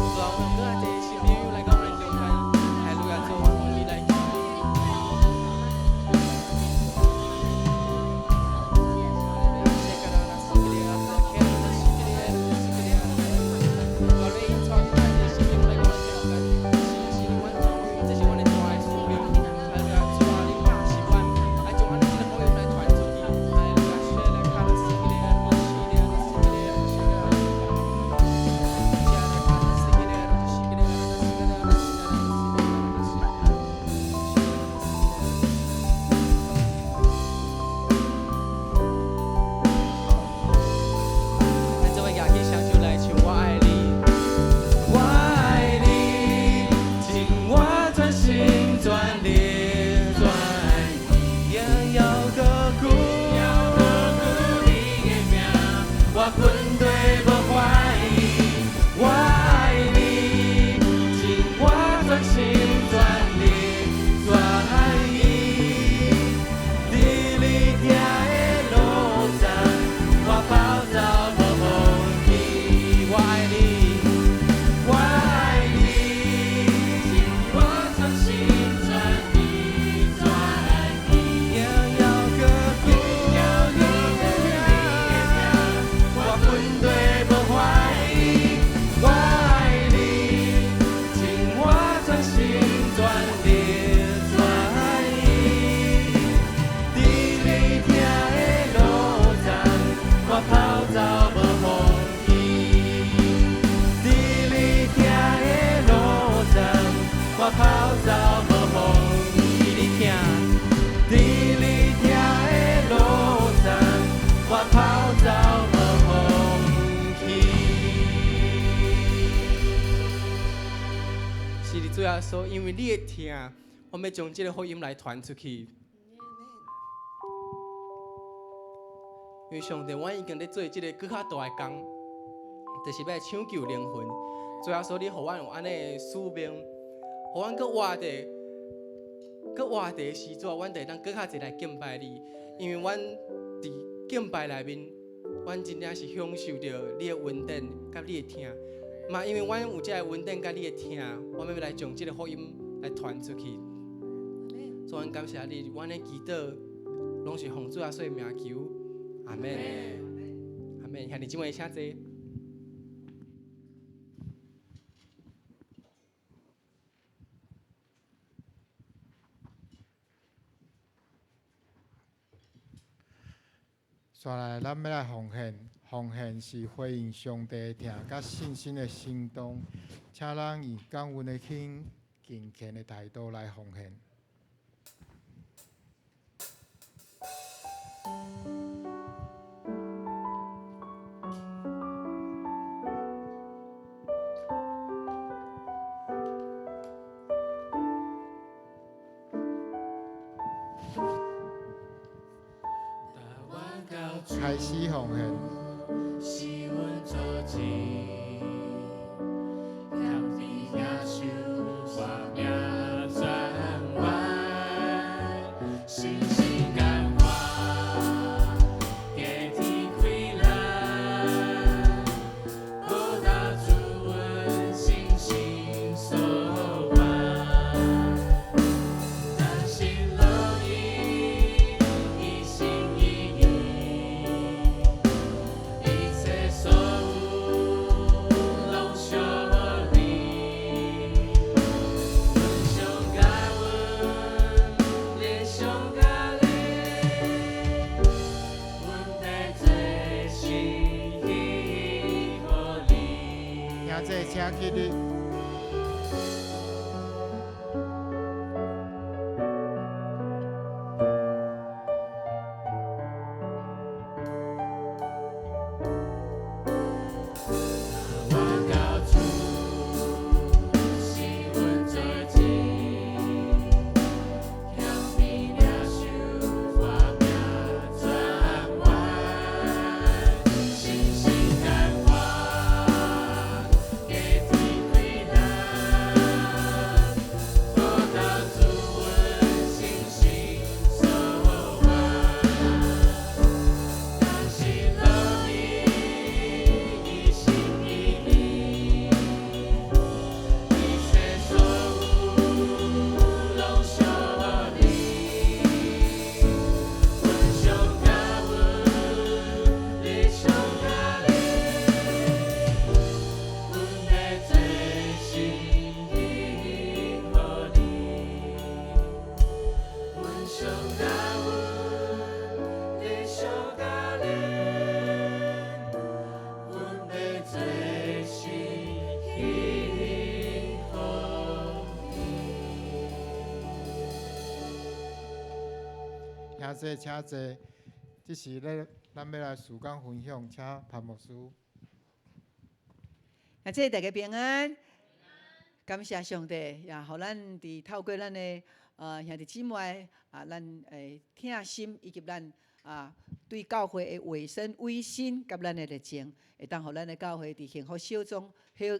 主啊，我們閣較濟新朋友來到咱中間，哈利路亞，主，我奉你來祈禱。主耶穌，因為你的疼，我欲將這个福音來傳出去。因為上帝，阮已經咧做這个閣較大的工，就是欲來搶救靈魂。主耶穌，你予阮有按呢的使命，予阮閣活佇閣活佇的時陣，阮就會當閣較濟來敬拜你。因為阮佇敬拜內面，阮真正是享受著你的恩典佮你的疼。嘛，因為阮有這个恩典佮你的疼，阮欲來將這个福音來傳出去。主，阮感謝你，阮的祈禱攏是奉主耶穌的名求，阿們，阿們，兄弟姊妹請坐。煞來，咱欲來奉獻，奉獻是回應上帝的疼佮信心的行動，請咱以感恩的心、敬虔的態度來奉獻。開始奉獻。兄弟，請起立。兄弟，請坐。這時咧，咱欲來事工分享，請潘牧師。兄弟，大家平安。感謝上帝，也予咱佇透過咱的兄弟姊妹啊，咱的疼心以及咱啊對教會的委身、委身佮咱的熱情，會當予咱的教會佇幸福小組、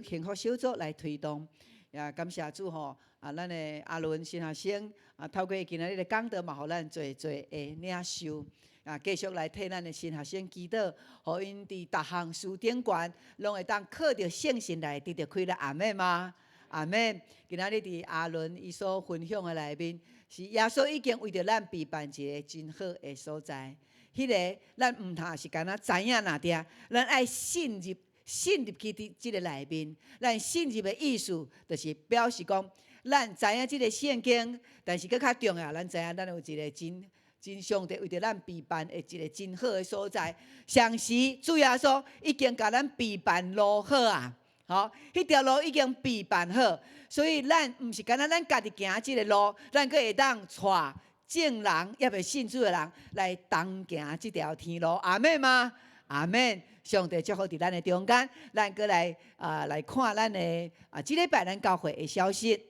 幸福小組來推動。也感謝主吼，啊，咱的阿倫新學生啊，透過今仔日的講道嘛，予咱濟濟的領受。啊，繼續來替咱的新學生祈禱，予𪜶佇逐項事頂懸，攏會當靠著聖神來得著氣力。阿們嗎？阿們。今仔日佇阿倫伊所分享的內面，是耶穌已經為著咱備辦一个真好的所在。彼个咱毋通是干焦知影爾爾，咱愛信入信入去佇這个內面。咱信入的意思，就是表示講，咱知影這个聖經，但是閣較重要，咱知影咱有一个真真上帝為著咱備辦的一个真好的所在。同時，主耶穌已經共咱備辦路好啊，吼，彼條路已經備辦好，所以咱毋是干焦咱家己行這个路，咱閣會當帶眾人，猶未信主的人來同行這條天路。阿們嗎？阿們。上帝祝福佇咱的中間，咱閣來啊來看咱的啊，這禮拜咱教會的消息。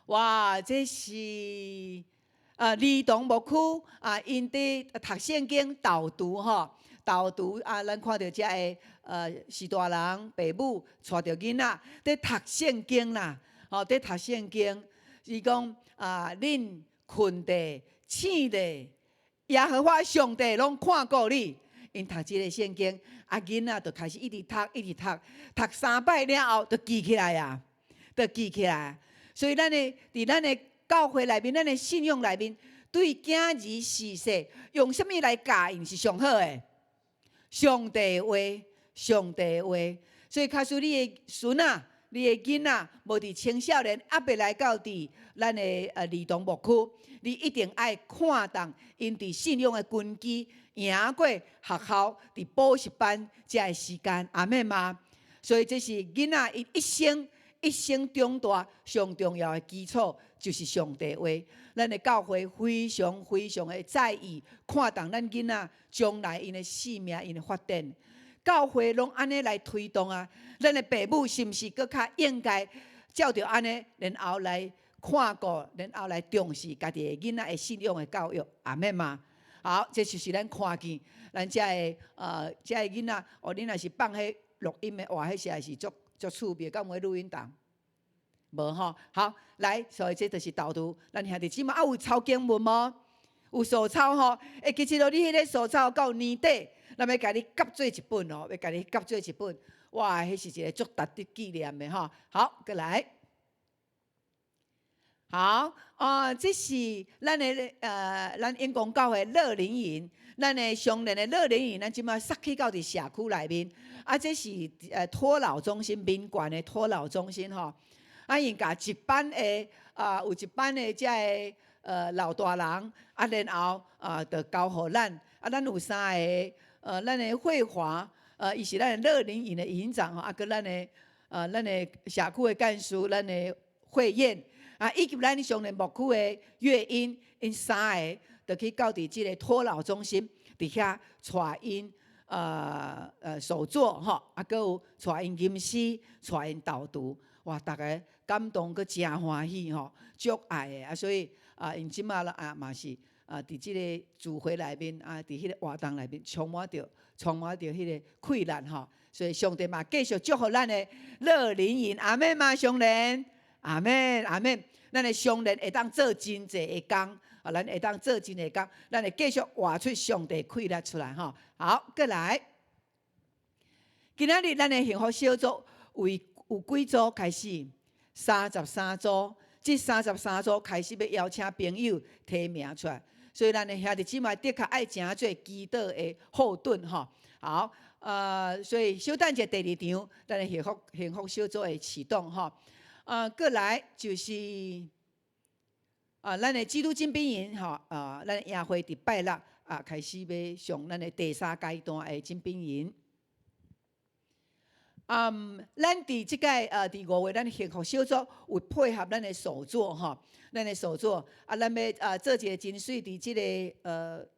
哇，這是兒童牧區啊，𪜶佇讀聖經導讀吼，導讀啊，咱看著遮个序大人爸母帶著囡仔佇讀聖經啦，吼，佇讀聖經，伊講啊，恁睏咧、醒咧，耶和華上帝攏看顧你。𪜶讀這个聖經，啊，囡仔就開始一直讀，一直讀，讀三擺了後就記起來啊，就記起來。所以咱的佇咱的教會內面，咱的信仰內面，對囝兒序細用啥物來教𪜶是上好的？上帝話，上帝話。所以假使你的孫仔、你的囡仔無佇青少年，猶未來到佇咱的兒童牧區，你一定愛看重𪜶佇信仰的根基，贏過學校佇補習班遮的時間，阿們嗎？所以這是囡仔伊一生一生長大上重要的基礎，就是上帝話。咱的教會非常非常的在意，看重咱囡仔將來𪜶的性命、𪜶的發展。教會攏按呢來推動啊，咱的爸母是毋是閣較應該照著按呢，然後來看顧，然後來重視家己的囡仔的信仰的教育，阿們嗎？好，這就是咱看見咱遮的遮的囡仔，哦，恁若是放彼錄音的，哇，彼實在是足足趣味，敢有彼錄音檔？無吼。好，來，所以這就是導讀。咱兄弟姊妹啊，有抄經文無？有手抄吼？欸，其實咯，你彼个手抄到年底，咱欲共你夾做一本哦，欲共你夾做一本。哇，彼是一个足值得紀念的吼。好，閣來。好，啊，這是咱的咱英公教會樂齡營，咱的上年的樂齡營，咱這馬煞去到佇社區內面。啊，這是托老中心，民權的托老中心吼。啊，𪜶共一班的啊，有一班的遮个老大人，啊，然後啊，就交予咱。啊，咱有三个，咱的慧華，伊是咱的樂齡營的營長吼，啊，閣咱的社區的幹事，咱的慧燕。啊，以及咱上年牧區的月英，𪜶三个就去到佇這个托老中心，佇遐帶𪜶手作吼，啊，閣有帶𪜶吟詩，帶𪜶導讀，哇，逐个感動閣誠歡喜吼，足愛的啊，所以啊，𪜶這馬啦啊嘛是啊，佇這个聚會內面啊，佇彼个活動內面充滿著彼个氣力吼，所以上帝嘛繼續祝福咱的樂齡營，阿們嗎？上年。阿們，阿們，咱的上年會當做真濟的工，啊，咱會當做真濟工，咱會繼續活出上帝氣力出來吼。好，閣來，今仔日咱的幸福小組為有幾組開始？33組，這三十三組開始欲邀請朋友提名出來，所以咱的兄弟姊妹的確愛成做祈禱的後盾吼。好，所以小等一下第二場，咱的幸福小組會啟動吼。啊，閣來就是啊，咱的基督精兵營吼，啊，咱的營會佇拜六啊開始欲上咱的第三階段的精兵營。嗯，咱佇這個佇5月，咱幸福小組有配合咱的手作吼，咱的手作啊，咱欲啊做一个真媠佇這个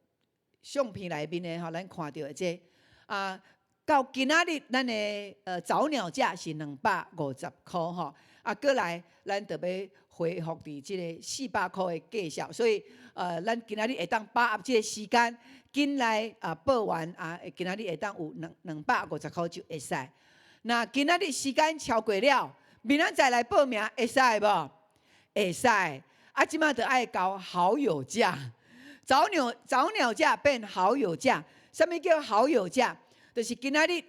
相片內面的吼，咱看著的這啊，到今仔日咱的早鳥價是250箍吼。啊，閣來，咱就欲恢復佇這个400箍的價數，所以，咱今仔日會當把握這个時間，緊來啊報完啊，今仔日會當有250箍就會使。若今仔日時間超過了，明仔載來報名會使無？會使。啊，這馬就愛交好友價，早鳥價變好友價。啥物叫好友價？就是今仔日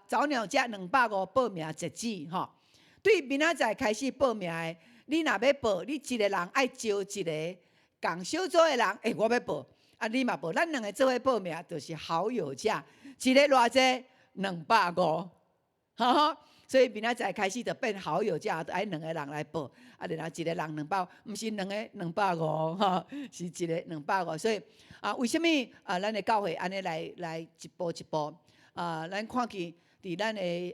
早鳥價250報名截止吼。對明仔載開始報名的，你若欲報，你一個人愛招一个仝小組的人，欸，我欲報，啊，你嘛報，咱兩个做伙報名，就是好友價，一個偌濟？250，哈哈。所以明仔載開始就變好友價，就愛兩個人來報，啊，然後一個人兩百，毋是兩个兩百五，吼，是一个兩百五。所以啊，為啥物啊？咱的教會按呢來一步一步啊，咱看見。佇咱的欲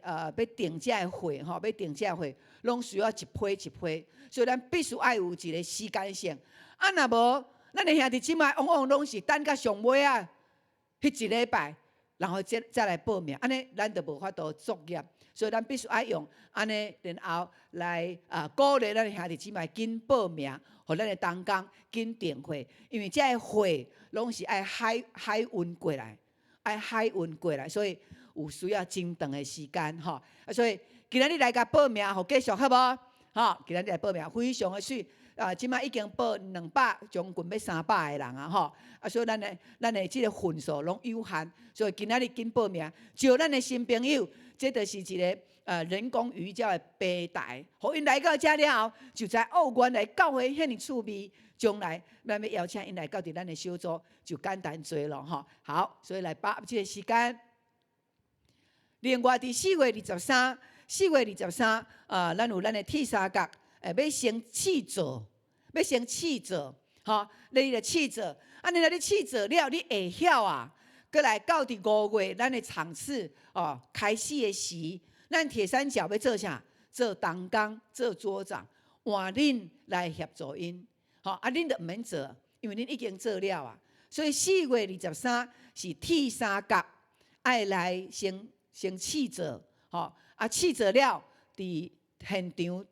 訂這个會吼，欲訂這个會，攏需要一批一批，所以咱必須愛有一个時間性。啊，若無，咱的兄弟姊妹往往攏是等到上尾仔，彼一禮拜，然後再來報名，按呢咱就無法度作業，所以咱必須愛用按呢，然後來鼓勵咱的兄弟姊妹緊報名，予咱的同工緊訂貨，因為這个貨攏是愛海運過來，愛海運過來，所以有需要真長的時間吼。啊，所以今仔日來共報名，予繼續好無？吼，今仔日來報名非常的媠。啊，這擺已經報200，將近欲300个人啊，吼！啊，所以咱的這个份數攏有限，所以今仔日緊報名，招咱的新朋友，這就是一个人工魚礁的平台，予𪜶來到遮了後，就知哦，原來教會遐爾趣味，將來咱欲邀請𪜶來到佇咱的小組就簡單濟咯，吼！好，所以來把握這个時間。另外，佇4月23，4月23啊，咱有咱的鐵三角，欲先試做，欲先試做，吼，你來試做，啊，你若你試做了，你會曉啊，閣來到佇5月，咱的場次哦開始的時，咱鐵三角欲做啥？做同工，做組長，換恁來協助𪜶，吼，啊，恁就毋免做，因為恁已經做了啊。所以4月23是鐵三角愛來先試做，吼，啊試做了，佇現場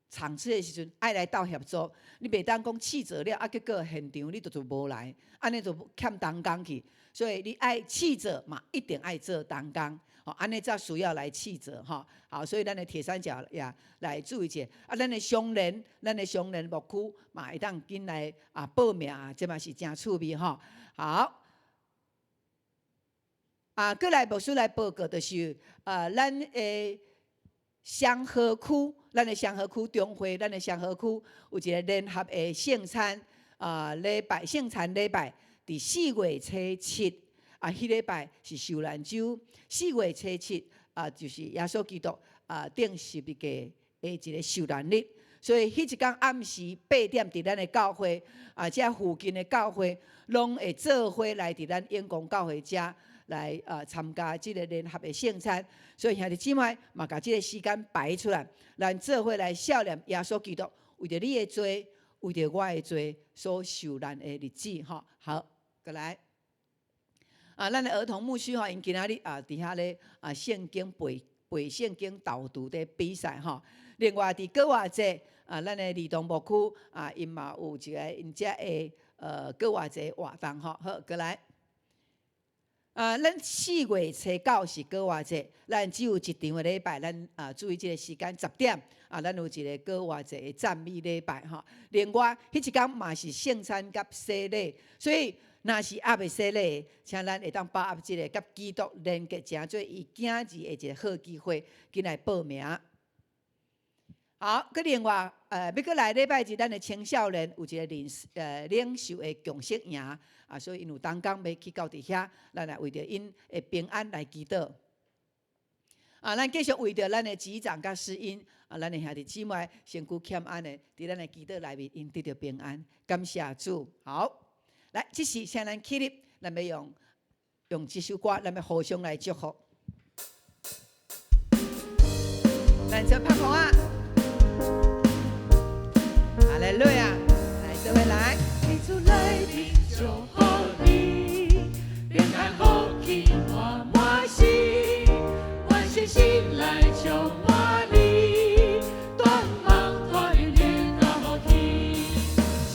場次的時陣，愛來鬥協助。你袂當講試做了，啊結果現場你就無來，按呢就欠同工去。所以你愛試做嘛，一定愛做同工，吼，按呢才需要來試做，吼。好，所以咱的鐵三角也來注意者。啊，咱的雙連牧區嘛會當緊來啊報名，這嘛是誠趣味吼。好。啊，閣來牧師來報告，就是咱的雙河區，咱的雙河區中會，咱的雙河區有一个聯合的聖餐，啊，禮拜聖餐禮拜，佇4月初7，啊，彼禮拜是受難週，四月初七啊，就是耶穌基督啊釘十字架的一个受難日，所以彼一工暗時8點，佇咱的教會啊，這附近的教會攏會做伙來佇咱永光教會遮來參加這个聯合的聖餐，所以兄弟姊妹嘛，共這个時間排出來，咱做伙來數念耶穌基督為著你的罪，為著我的罪所受難的日子，吼。好，閣來。啊，咱的兒童牧師吼，𪜶今仔日啊，佇遐咧啊，聖經背背聖經導讀的比賽吼。另外，佇閣活節啊，咱的兒童牧區啊，𪜶嘛有一个𪜶遮的閣活節活動吼。好，閣來。啊，咱4月初9是閣活節，咱只有一場的禮拜，咱啊注意這个時間10點啊，咱有一个閣活節的讚美禮拜吼。另外，彼一工嘛是聖餐佮洗禮，所以若是猶未洗禮，請咱會當把握這个佮基督連結成做伊囝兒的一个好機會，緊來報名。好，閣另外，欲閣來禮拜日，咱的青少年有一个領袖的共識營，啊，所以𪜶有同工欲去到佇遐，咱來為著𪜶的平安來祈禱。啊，咱繼續為著咱的執掌佮詩音，啊，咱的兄弟姊妹身軀欠安的，佇咱的祈禱內面，𪜶得著平安，感謝主。好，來，這時請咱起立，咱欲用這首歌，咱欲互相來祝福。咱做拍鼓仔。哈利路亞，來，這位來。佇主內面祝福你，平安福氣滿滿心，願信心來充滿你，斷望帶領你大福氣，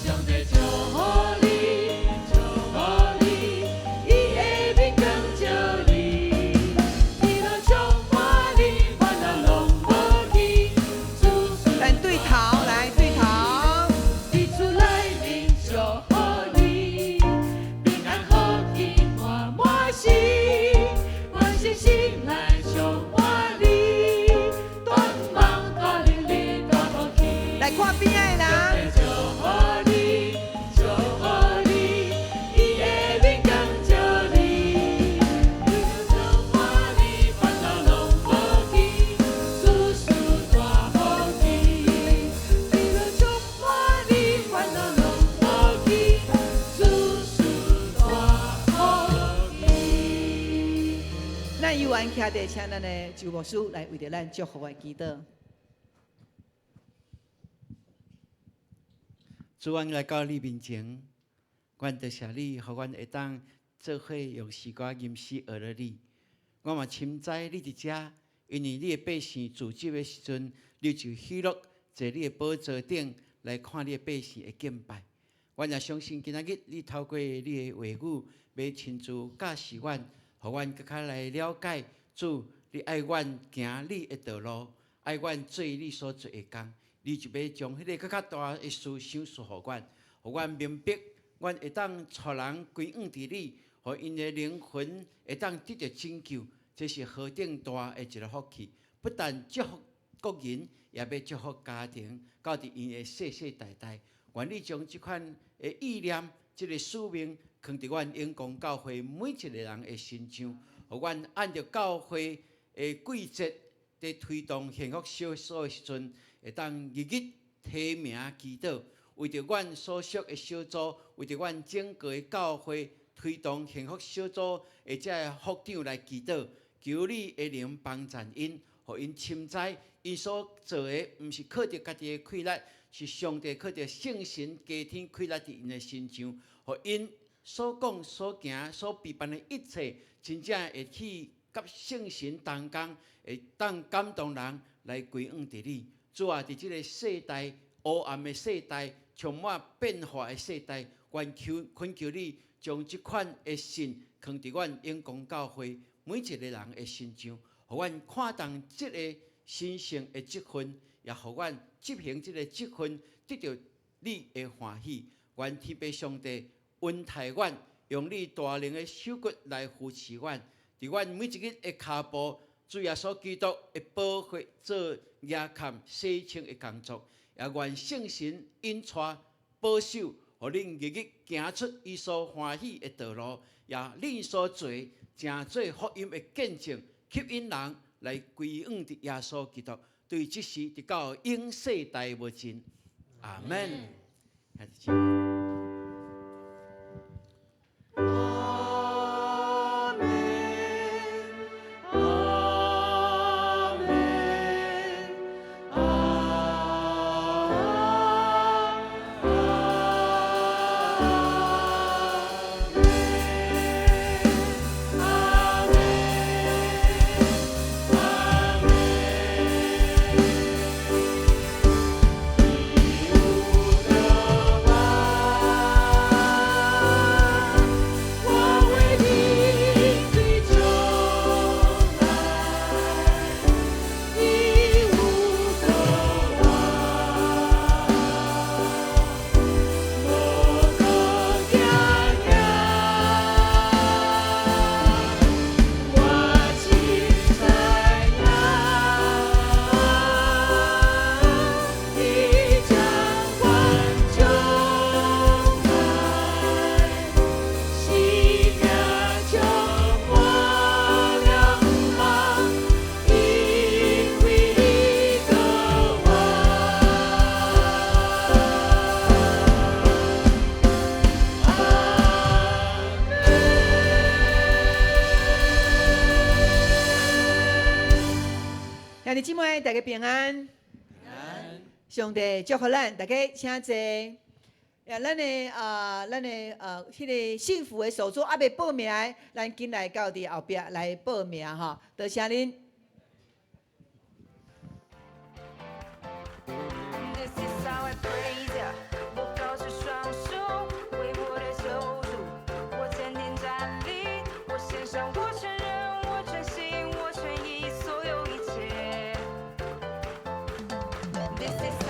上帝祝福你，祝福你，伊的面光照你，喜樂充滿你，煩惱攏無去，主咱對頭來對頭。佇主內面祝福你，平安福氣滿滿心，願信心來充滿你，斷望帶領你大福氣。來看邊仔的人。祝福你，祝福你，伊的面光照你，喜樂充滿你，煩惱攏無去，事事大福氣。喜樂充滿你，煩惱攏無去，事事大福氣。咱有緣徛佇，請咱的周牧師來為著咱祝福的祈禱。主，阮來到你面前，阮多謝你，予阮會當做伙用詩歌吟詩學了你。我嘛深知你佇遮，因為你的百姓聚集的時陣，你就喜樂坐你的寶座頂來看你的百姓的敬拜。阮也相信今仔日你透過你的話語，欲親自教示阮，予阮閣較來了解主，你愛阮行你的道路，愛阮做你所做的工，你就欲將彼个閣較大的事賞賜予阮，予阮明白，阮會當帶人歸向佇你，予𪜶的靈魂會當得著拯救，這是何等大的一个福氣！不但祝福個人，也欲祝福家庭，到佇𪜶的世世代代。願你將這款的意念、這个使命，囥佇阮永光教會每一个人的身上，予阮按著教會的規則，佇推動幸福小組的時陣，會當日日提名祈禱，為著阮所屬的小組，為著阮整個的教會推動幸福小組的這个福長來祈禱，求你的靈幫贊𪜶，予𪜶深知𪜶所做的毋是靠著家己的氣力，是上帝靠著聖神加添氣力佇𪜶的身上，予𪜶所講、所行、所備辦的一切，真正會去佮聖神同工，會當感動人來歸向佇你。主啊，佇這个世代黑暗的世代，充滿變化的世代，願求懇求你將這款的信囥佇阮永光教會每一個人的身上，予阮看重這个神聖的職分，也予阮執行這个職分，得著你的歡喜。願天父上帝恩待阮，用你大能的手骨來扶持阮，佇阮每一日的跤步，主耶穌基督的寶血做額坎洗清的工作，也願聖神引帶保守，予恁日日行出伊所歡喜的道路，也恁所做成做福音的見證，吸引人來歸向佇耶穌基督。對這時直到永世代無盡。阿門。阿門，阿門，阿門，阿門，阿門。你有得挽，我為你追求愛，你有得挽，無可驚驚，我真知影，你掌管將來，生命充滿了望，因為你的我。阿門。兄弟姊妹，大家平安。上帝祝福咱，大家請坐。呀，咱的彼个幸福的手作猶未報名的，咱緊來到佇後壁來報名吼。多謝恁。 This is how I praise ya，我高舉雙手，為我的救主，我堅定站立，我獻上，我承認，我全心，我全意，所有一切。This is